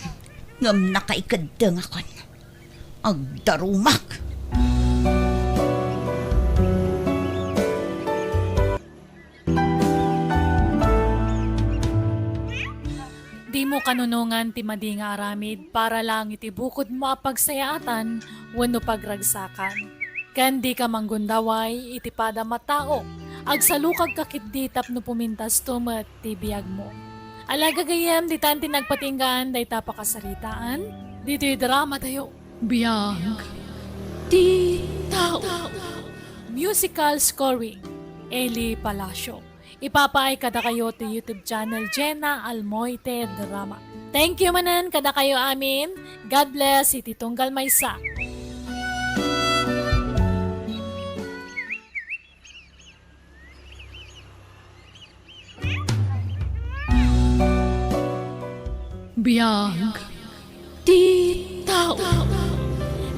ngem nakaikeddengakon. Agdarumak. Dimo kanunongan ti madi nga aramid para laeng iti bukodmo a pagsayaatan wenno pagragsakan. Ken dika manggundaway iti padam a tao. Agsalukagka ketdi tapno pumintasto met ti biagmo. Ala gagayyem, ditan ti nagpatinggaan dayta pakasaritaan ditoy dramatayo. Biag ti tao. Musical scoring, Eli Palacio. Ipapaay kadakayo ti YouTube channel Jenna Almoite Drama. Thank you manen kadakayo amin. God bless iti tunggal maysa. Biag ti tao.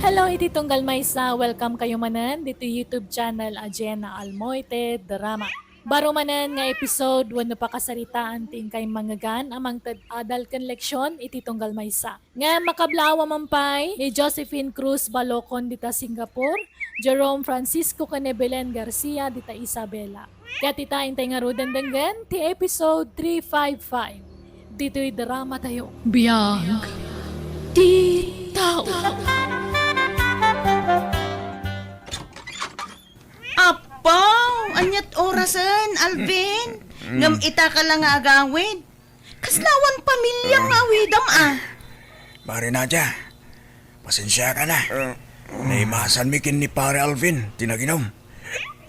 Hello, iti tunggal maysa, welcome kayo manen ditoy YouTube channel a Jenna Almoite Drama. Baro manen nga episode wenno pakasaritaan ti inkay mangngegan a mangted adal ken leksion iti tunggal maysa. Ngem makablaawa man pay ni Josephine Cruz Balocon dita Singapore, Jerome Francisco ken ni Belen Garcia dita Isabela. Ket ita intay ngaruden denggen ti episode three five five ditoy dramatayo. Biag ti tao. Apo, aniat orasen, Alvin? Mm. Ngem ita ka la nga agawid? Kasla awan pamilia nga awidam, a? Mare Nadia, pasensiakan a. Naimasanmi ken ni Pare Alvin ti naginum.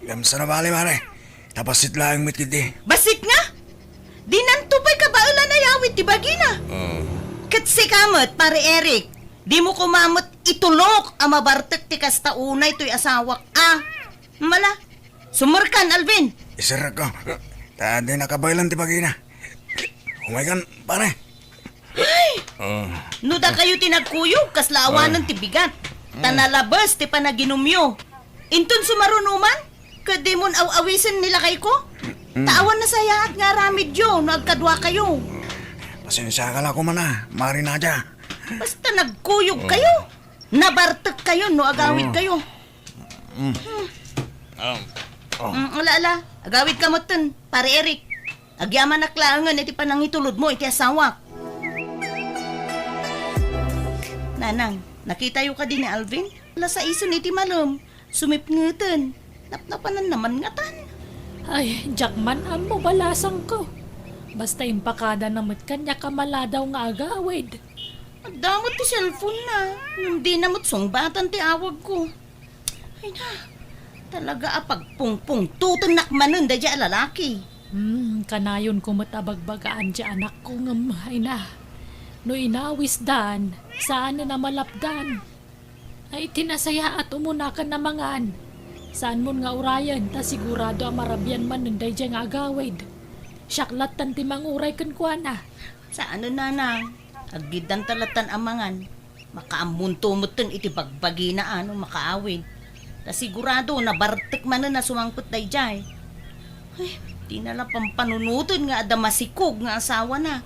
Ngem saan a bale, Mare, ta bassit laeng met ketdi. Bassit nga? Dinanto pay kabaelan a yawid ti bagina. Ket sika met, Pare Eric, Dimo koma met itulok a mabartek ti kasta unay toy asawak a. Mala, sumerkan, Alvin. Iserrekko. Ta di nakabaelan ti bagina. Umaykan, pare. Ay! Ah. No dakayo ti nagkuyog, kasla awanen Ah. ti bigat. Ta Ah. nalabes ti panaginumyo. Inton sumaruno man, ket dimon aw-awisen ni lakayko? Mm. Ta awan nasayaat nga aramidyo no agkaduakayo. Pasensiaka la koma, Mare Nadia. Basta nagkuyog Oh. kayo, nabartek kayo no agawid Oh. kayo. Mm. Hmm. Ah. Oh. Mm, ala, ala. Agawid ka metten, Pare Eric. Agyamanak laengen iti panangitulodmo iti asawak. Nanang, nakitayo kadi ni Alvin? Ala, saisen iti malem. Sumipngeten. Napnapananna man ngatan. Ay, diak man ammo, balasangko. Basta impakadana met kaniak a maladaw nga agawid. Adda met ti cellphone-na. Ngem dina met sungbatan ti awagko. Ay na, talaga a pagpungpungtotennak manen daydiay a lalaki. Hmm, kanayonko met a bagbagaan ti anakko ngem, ay na, no inawisdan, saanen a malapdan. Ay, ti nasayaat, umunakan a mangan. Saanmon nga urayen, ta sigurado a marabian manen daydiay nga agawid. Siak lattan ti manguray kenkuana. Saanen, nanang. Aggiddanta lattan a mangan. Makaammonto metten iti bagbagina a no makaawid. Ta sigurado, nabartek manen a sumangpet daydiay. Ay, dina la pampanunoten nga adda masikog nga asawana.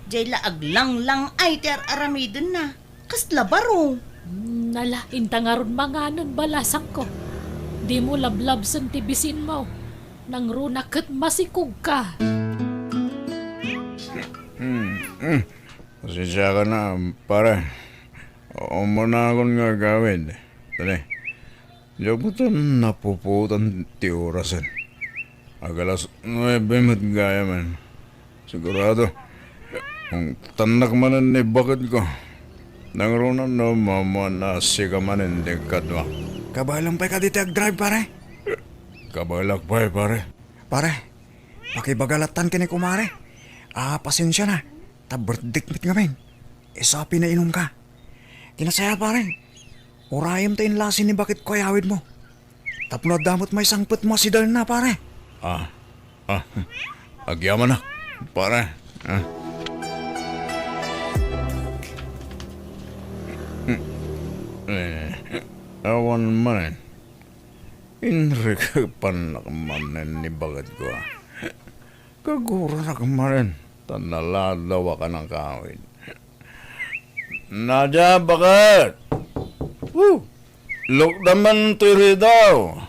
Diay la aglanglang-ay ti ar-aramidenna. Kasla baro. Hmm, ala, inta ngarud manganen, balasangko. Dimo lablabsen ti bisinmo. Nangruna ket masikogka. Hmm, hmm. Pasensiaka na, pare. Umunakon nga agawid. Dali. Diak met napuputan ti orasen. Ag-alas nuebe met gayamen. Sigurado, ungtannak manen ni baketko. Nangruna no mammanasika manen ti kaduak. Kabaelam pay kadi ti agdrive, pare? Kabaelak pay, pare. Pare, pakibaga lattan ken ni kumare. Ah, pasensiana. Ta birthdayk met ngamin. Isu a pinainumka. Ti nasayaat, pare. Urayem ta inlasi ni baketko a yawidmo. Tapno adda met maisangpetmo a sidelna, pare. Ah, ah, agyamanak, pare. Ah. Eh, awan manen. Inrikepannak manen ni baketko, ah. Kaguranak manen, ta naladaw a kanakawid. Nadia, baket! Woo! Lukda man ti ridaw.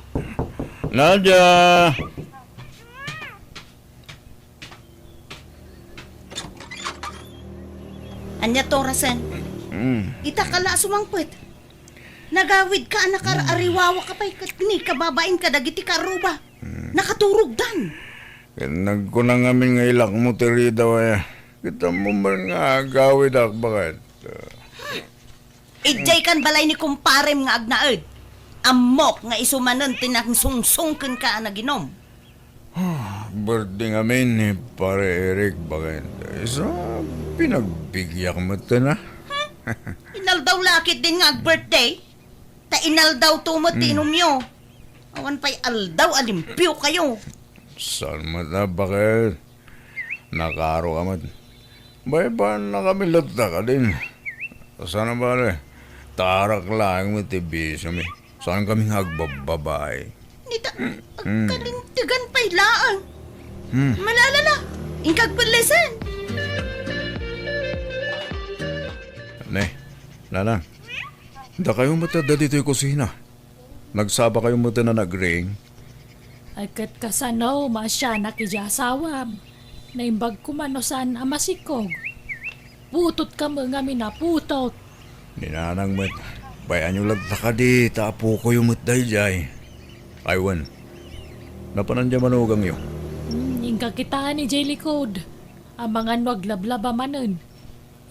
Nadia! Ania ti orasen? Mm. Ita ka la a sumangpet. Nagawidka a nakar-ariwawaka pay ket ni kababain kadagiti karuba. Mm. Nakaturogdan. Ket nagkuna ngamin nga ilakmo ti ridaw aya. Ket ammo man nga agawidak, baket. Idiay kan balay ni kumparem nga agnaed. Ammok nga isu manen ti nangsungsong kenka a naginum. Ah, birthday ngamin ni Pare Eric, baket. Isu a pinagbigiak metten, ah. Inaldaw la ketdin nga ag-birthday? Ta inaldawto met ti Hmm. inumyo. Awan pay aldaw a limpiokayo. Saan met a, baket? Nakaaro ka met. Baybay-annakami latta kadin. Saan a bale? Tarak laeng met ti bisiomi. Saankami nga agbabbabae. Nita, Hmm. agkalintegan pay laeng. Hmm. Malala la, inka agpellesen. Ne, nanang, dakayo met adda ditoy kusina. Nagsabakayo metten a nagring? Ay, ket kasano maasianak idiay asawam? Naimbag koma no saan a masikog. Putotka met ngamin a putot. Ni nanang met, bay-anyo latta kadi ta apokoyo met daydiay. Ay wen, napanan diay manugangyo? Hmm, inka kitaen idiay likod. Amangan no aglablaba manen.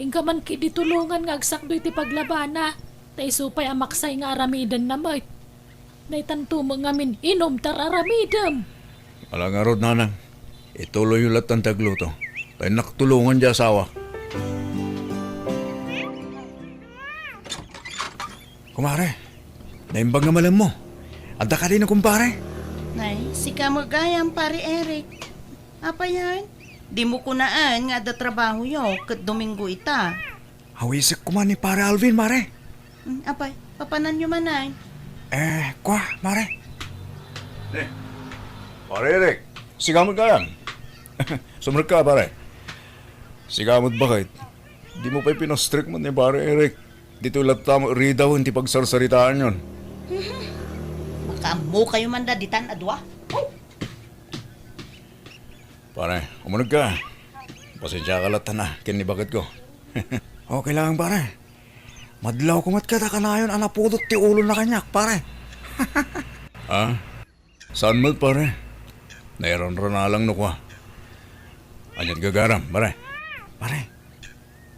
Inka man ketdi tulongan nga agsakdo iti paglabana, ta isu pay a maksay nga aramidenna met. Daytanto met ngamin inum ti ar-aramidem. Ala ngarud, nanang, ituloyyo lattan ti agluto, ta innak tulongan diay asawak. Kumare, naimbag nga malemmo. Adda kadi no kumpare? Nay, sika met gayam, Pare Eric. Apay, dimo kunaen nga adda trabahoyo ket Domingo ita? Awisek koma ni Pare Alvin, mare. Hmm, apay, papananyo man, ay? Eh, kwa, mare. Eh, Pare Eric, sika met gayam. Sumrekka, pare. Sika met, bakit? Dimo pay pinastrek met ni Pare Eric. Ditoy latta met ridawen ti pagsarsaritaanyon. Makaammokayo man da ditan a dua. Oh! Pare, umunegka. Pasensiaka latta na ken ni baketko. Okay lang, pare. Madlawko met ket a kanayon a napudot ti ulona kaniak, pare. Ah? Saan met, pare? Nairanranalang no kua. Ania't gagaram, pare? Pare,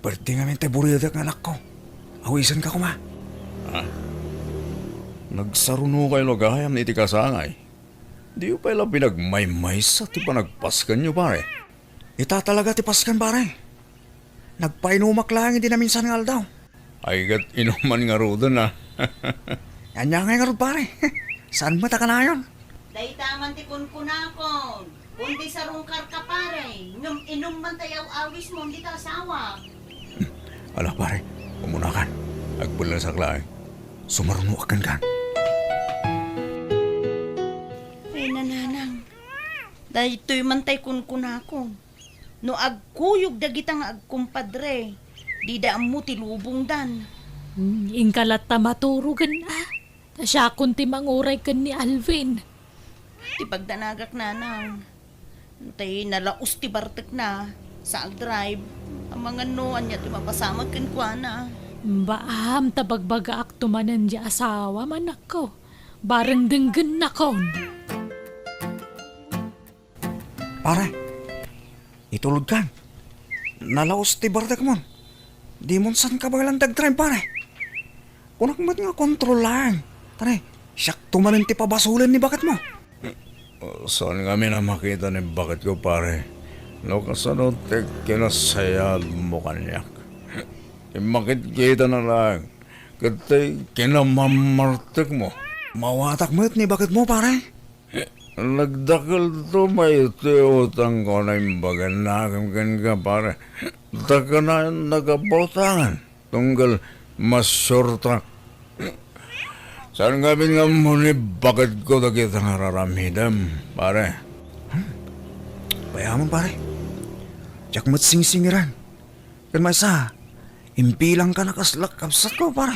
birthday ngamin ti buridak nga anakko. Awisenka koma. Ha? Nagsarunokay la gayam iti kasangay. Diyo pay la pinagmaymaysa ti panagpaskenyo, pare? Ita talaga ti pasken, pare. Nagpainumak laeng idi naminsan nga aldaw. Ay, ket inuman ngaruden, a. Ania ngay ngarud, pare? Saan met a kanayon? Dayta man ti kunkunakon. Kundi sarungkarka, pare. Ngem inum man ta aw-awismo dita asawa. Ala, pare, umunakan. Agpellesak laeng. Sumarunoak kenka. Ay, nanang. Daytoy man tay kunkunakon. No agkuyog dagita nga agkumpadre, dida ammo ti lubongdan. Hmm, inka latta maturogen, a. Ta siakon ti manguray ken ni Alvin. Ti pagdanagak, nanang. Tay nalaos ti bartekna, sa agdrive. Amangan no, ania ti mapasamak kenkuana. Baam ta bagbagaak to manen diay asawa, manakko. Bareng denggennakon. Pare, itulodkan. Nalaos ti bartekmon. Dimon san kabaelan ti agdrive, pare. Kunak met nga kontrol laeng. Pare, siak to manen ti pabasolen ni baketmo. Saan ngamin a makita ni baketko, pare. No kasano ti kinasayaatmo kaniak. Immakitkitana laeng. Ket tay kinamammartekmo. Mawatak met ni baketmo, pare. Nagdakelto met ti utangko a naimbaganna kenka, pare. Ta kanayon a kabutangan, tunggal masuertak. Saan ngamin nga ammo ni baketko dagita nga ar-aramidem, pare. Hmm. Payaman, pare. Diak met singsingiran. Ken maysa, imbilangkan a kasla kabsatko, pare.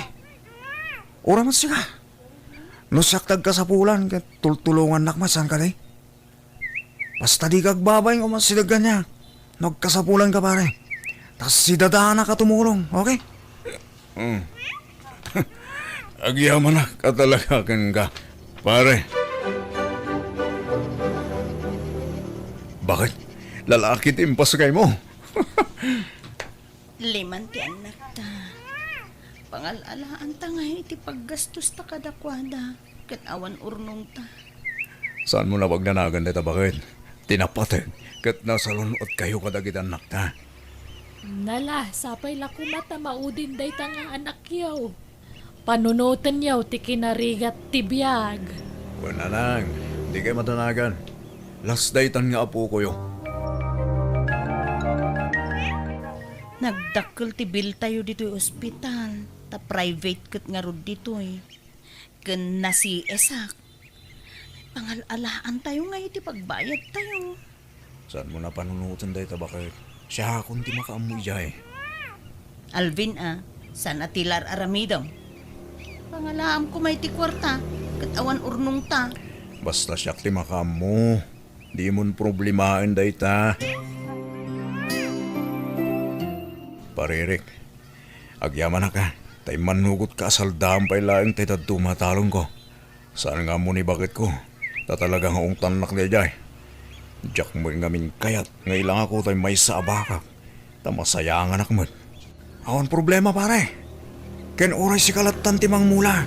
Uray met sika. No siak ti agkasapulan ket tultulongannak met, saan kadi? Basta dika agbabain nga umasideg kaniak no agkasapulanka, pare. Ta sidadanak a tumulong, okay? Hmm. Agyamanak a talaga kenka, pare. Bakit? Lalaki ti impaskaymo? Liman ti annakta. Pangal-alaanta ngay iti paggastosta kadakuada, ket awan urnongta. Saanmo a pagdanagan dayta, baket? Ti napateg ket nasalun-otkayo kadagiti annakta. Nala, sapay la koma ta maudin dayta nga anakyo. Panunotenyo ti kinarigat ti biag. Wen, nanang, dikay madanagan. Las daytan nga apokoyo. Nagdakkel ti biltayo ditoy ospital, ta private ket ngarud ditoy. Ken na-C S-ak. Pangal-alaantayo ngay iti pagbayadtayo. Saanmo a panunoten dayta, baket? Siakon ti makaammo idiay. Alvin a, saan a ti la ar-aramidem? Pangalaam koma iti kuarta, ket awan urnongta. Basta siak ti makaammo. Dimon problemaen dayta. Pare Eric, agyamanak a, ta immannugotka a saldaam pay laeng tay dadduma a talongko. Saan nga ammo ni baketko, ta talaga nga ungtannak daydiay. Diak met ngamin kayat nga ilangako tay maysa a bakak, ta masayanganak met. Awan problema, pare. Ken uray sika lattan ti mangmula,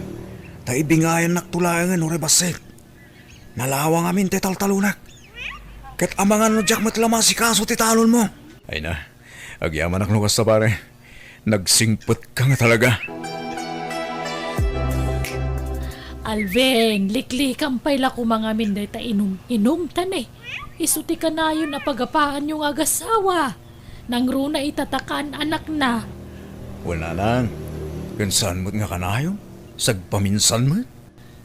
ta ibingayannakto laengen uray bassit. Nalawa ngamin ti taltalonak. Ket amangan no diak met la maasikaso ti talonmo. Ay na, agyamanak no kasta, pare. Nagsingpetka nga talaga. Alvin, liklikam pay la koma ngamin dayta inum-inum, ta ne, isu ti kanayon a pagapaanyo nga agasawa. Nangruna ita ta kaan-anakna. Wen, nanang, ken saan met nga kanayon? Sagpaminsan met?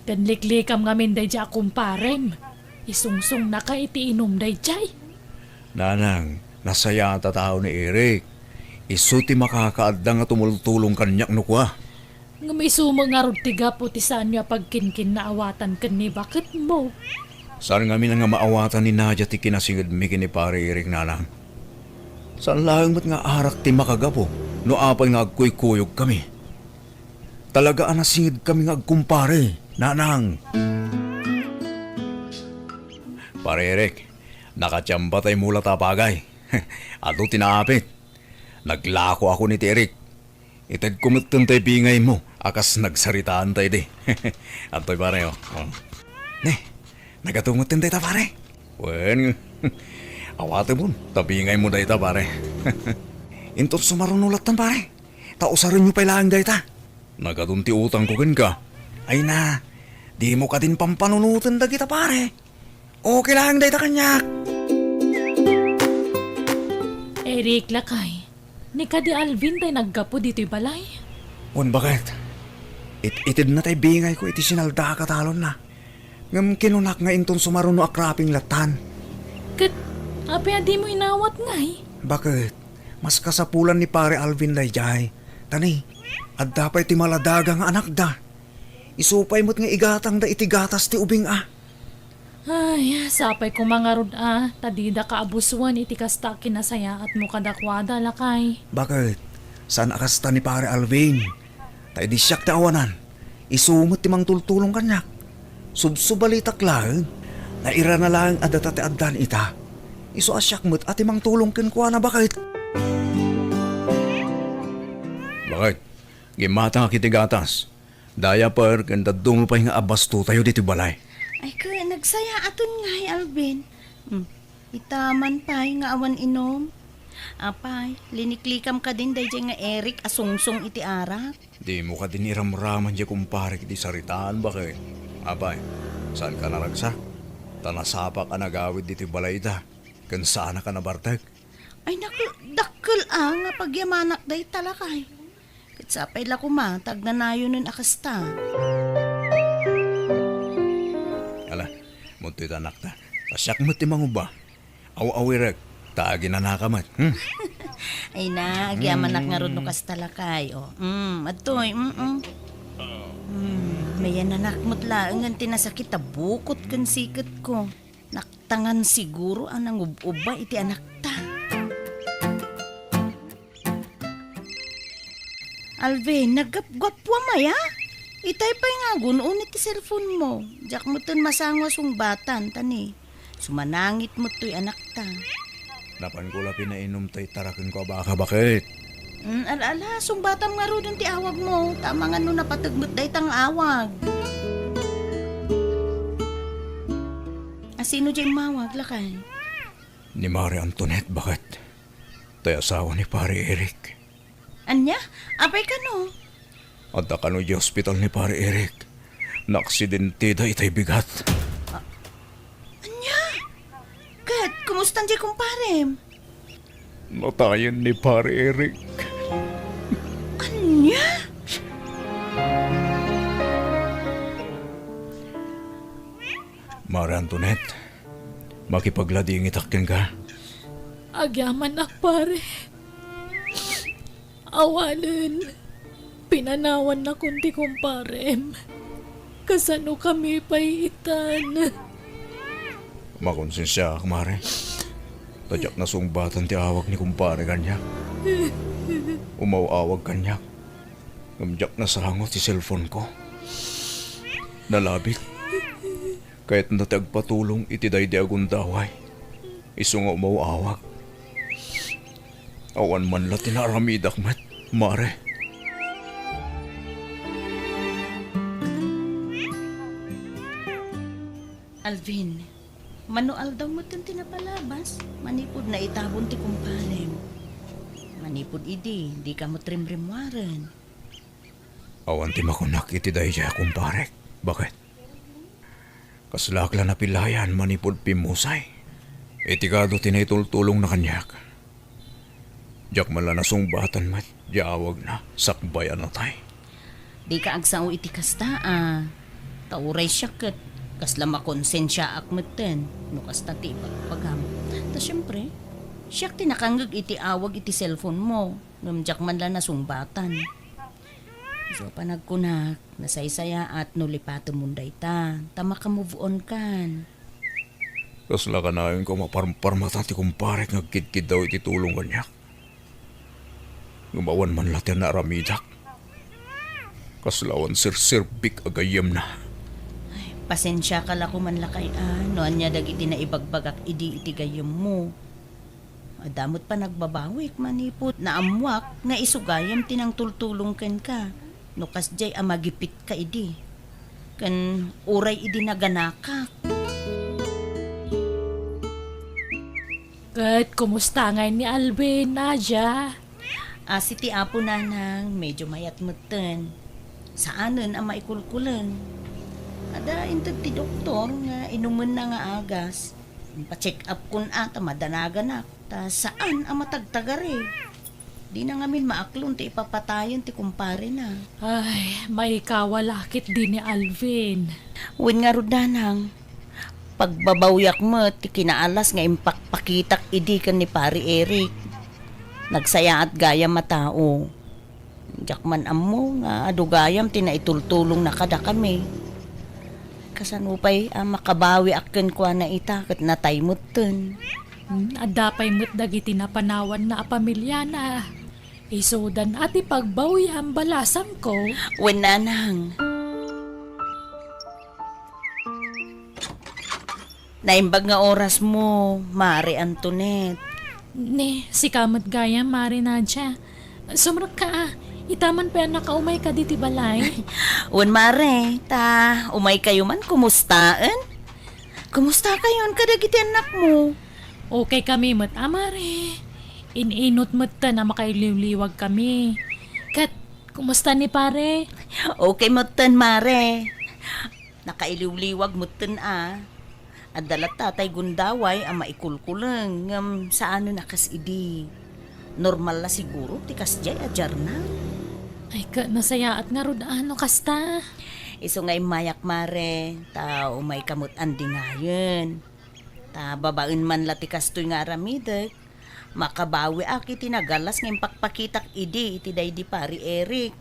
Ken liklikam ngamin daydiay a kumparem. Isungsungnaka iti inum daydiay. Nanang, nasayaat a tao ni Eric. Isu ti makakaadda nga tumultulong kaniak no kua. Ngem isu met ngarud ti gapu ti saanyo a pagkinkinnaawatan ken ni baketmo. Saan ngamin nga maawatan ni Nadia ti kinasingedmi ken ni Pare Eric, nanang. Saan laeng met nga arak ti makagapu no apay nga agkuykuyogkami. Talaga a nasingedkami nga agkumpare, nanang. Pare Eric, nakatiamba tay mula ta bagay. Adu ti naapit. Naglako ako ni ti Eric. Itedko met daytay bingaymo a kas nagsaritaanta idi. Antoy, pare, oh. Oh. Ne, nagadu met dayta, pare. Wen, awatemon, ta bingaymo dayta, pare. Inton sumaruno lattan, pare. Ta usarenyo pay laeng dayta. Nagadun ti utangko kenka. Ay na, dimo kadin pampanunoten dagita, pare. Okay laeng dayta kaniak. Eric, lakay, ni kadi Alvin tay naggapu ditoy balay? Wen, baket. It-itedna tay bingayko iti sinalda a katalonna. Ngem kinunak nga inton sumaruno a kraping lattan. Ket apay a dimo inawat ngay? Baket, mas kasapulan ni Pare Alvin daydiay. Ta ne, adda pay ti maladaga nga anakda. Isu pay met nga igatangda iti gatas ti ubing a. Ay, sapay koma ngarud a, ta dida kaabusuen iti kasta a kinasayaatmo kadakuada, lakay. Baket, saan a kasta ni Pare Alvin. Ta idi siak ti awanan, isu met ti mangtultulong kaniak. Subsubalitak laeng, nairana laeng a data ti addan ita. Isu a siak met a ti mangtulong kenkuana, baket. Baket, gimmatangak iti gatas. Diaper ken dadduma pay nga abastotayo ditoy balay. Ay, ket nagsayaaten ngay, Alvin. Hmm. Ita man pay nga awan inum. Apay, liniklikam kadin daydiay nga Eric a sungsong iti arak? Dimo kadin iramraman diay kumparek iti saritaan, baket. Apay, saanka naragsak? Ta nasapak a nagawid ditoy balayda, ken saanak a nabartek. Ay, naku, dakkel a nga pagyamanak dayta, lakay. Ket sapay la koma ta agnanayonen a kasta. Ala, mudtoy ta, anakta. Ta siak met ti manguba. Aw-awirek, ta aginanaka met. Hmm? Ay na, agyamanak ngarud no kasta, lakay. O, mm, adtoy, mm, mm. Mm, mayananak met laengen ti nasakit a bukot ken siketko. Naktangan siguro a nangub-uba iti anakta. Alvin, naggapgappuam aya? Itay pay nga agun-on iti cellphone mo. Diak metten masango a sungbatan, ta ni, sumanangit met toy anakta. Napanko la pinainum tay tarakenko a baka, baket. Mm, ala, ala, sungbatam ngaruden ti awag mo, ta amangan no napateg met dayta nga awag. A, sino diay immawag, lakay? Ni Mare Antoinette, baket. Tay asawa ni Pare Eric. Ania? Apay kano? Adda kano idiay ospital ni Pare Eric. Naaksidenteda itay bigat. Ania? Ket, kumustan diay kumparem? Natayen ni Pare Eric. Ania? Mare Antoinette, makipagladingitak kenka. Agyamanak, pare. Awanen, pinanawannakon ti kumparem. Kasano kami pay itan? Makonsensiaak, Mare. Ta diak nasungbatan ti awag ni kumpare kaniak. Umaw-awag kaniak. Ngem diak nasango ti cellphone ko. Nalabit. Kayatna ti agpatulong iti daydi a gundaway. Isu nga umaw-awag. Awan man la ti naaramidak met, Mare. Alvin, mano aldaw metten ti napalabas, manipud naitabon ti kumparem. Manipud idi, dika met rimrimmuaren. Awan ti makunak iti daydiay a kumparek. Baket? Kaslaak la napilayan manipud pimmusay. Iti kado ti naitultulongna kaniak. Diak man la nasungbatan met ti awagna sakbay a natay. Dika agsao iti kasta a. Ta uray siak ket kasla makonsensiaak metten no kasta ti ibagbagam. Ta siempre, siak ti nakangngeg iti awag iti cellphone mo, ngem diak man la nasungbatan. Isu a panagkunak, nasaysayaat no lipatemon dayta, ta maka-move on kan. Kasla kanayon ko maparparmata ti kumparek nga agkidkiddaw iti tulong kaniak. Ngem awan man la ti naaramidak. Kasla awan serserbik a gayyemna. Ay, pasensiaka la koman lakay a, no ania dagiti naibagbagak idi iti gayyemmo. Adda met panagbabawik manipud naammoak nga isu gayam ti nangtultulong kenka no kasdiay a magipitka idi. Ken uray idi naganakak. Ket kumusta ngay ni Alvin, Nadia? Asi ti Apo, Nanang, medyo mayat metten. Saanen a maikulkuleng. Adda inted ti doktor nga inumenna nga agas. Impacheck up kon a ta madanaganak, ta saan a matagtagari. Dina ngamin maaklon ti ipapatayen ti kumparena. Ay, maikawa la ketdi ni Alvin. Wen ngarud, Nanang, pagbabawiak met ti kinaalas nga impakpakitak idi ken ni Pari Eric. Nagsayaat gayam a tao. Diak man ammo nga adu gayam ti naitultulongna kadakami. Kasano pay a makabawiak kenkuana ita ket natay metten? Hmm, adda pay met dagiti napanawanna a pamiliana. Isudan a ti pagbawiam, balasangko. Wen, Nanang. Naimbag nga orasmo, Mare Antoinette. Ni, sika met gayam, Mare Nadia. Sumrekka a, ita man pay a nakaumayka ditoy balay. Wen, Mare, ta umaykayo man kumustaen? Kumustakayon kadagiti annakmo? Okay kami met a, Mare. In-inut metten a makailiwliwag kami. Ket, kumusta ni Pare? Okay metten, Mare. Nakailiwliwag metten a. Adda latta tay gundaway a maikulkuleng ngem saanen a kas idi. Normal la siguro ti kasdiay a diarna. Ay, ket nasayaat ngarud a no kasta. Isu nga immayak, Mare, ta umayka met andingayen. Ta babaen man la ti kastoy nga aramidek, makabawiak iti nagalas nga impakpakitak idi iti daydi Pari Eric.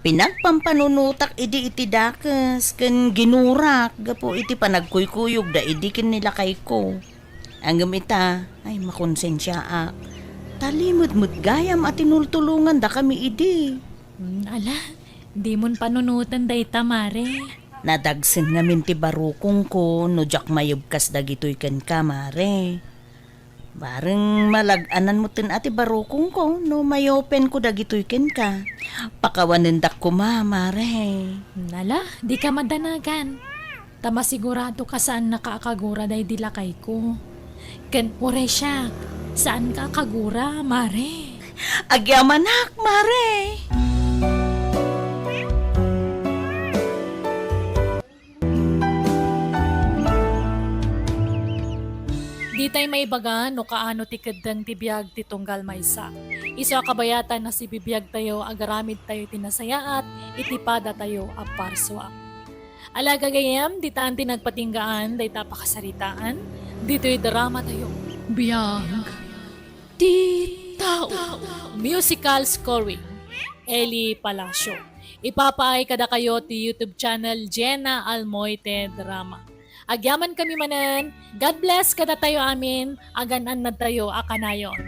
Pinagpampanunotak idi iti dakes ken ginurak gapu iti panagkuykuyogda idi ken ni lakayko. Ngem ita, ay, makonsensiaak. Ta limed met gayam a tinultulongandakami idi. Hmm, ala, dimon panunoten dayta, Mare. Nadagsen ngamin ti barukongko no diak mayebkas dagitoy kenka, Mare. Bareng malag-anan metten a ti barukongko no mayopenko dagitoy kenka. Pakawanendak koma, Mare. Nala, dika madanagan. Ta masigurado ka saannaka a kagura daydi lakayko. Ken uray siak, saanka a kagura, Mare. Agyamanak, Mare. Ditay maibaga no kaano ti keddeng ti biag ti tunggal maysa. Isu a kabayatan a sibibiagtayo, agaramidtayo iti nasayaat iti padatayo a parsua. Ala gagayyem, ditan ti nagpatinggaan dayta a pakasaritaan ditoy dramatayo. Biag ti tao. Musical scoring, Eli Palacio. Ipapaay kadakayo ti YouTube channel Jenna Almoite Drama. Agyamankami manen. God bless kadatayo amin. Agan-annadtayo a kanayon.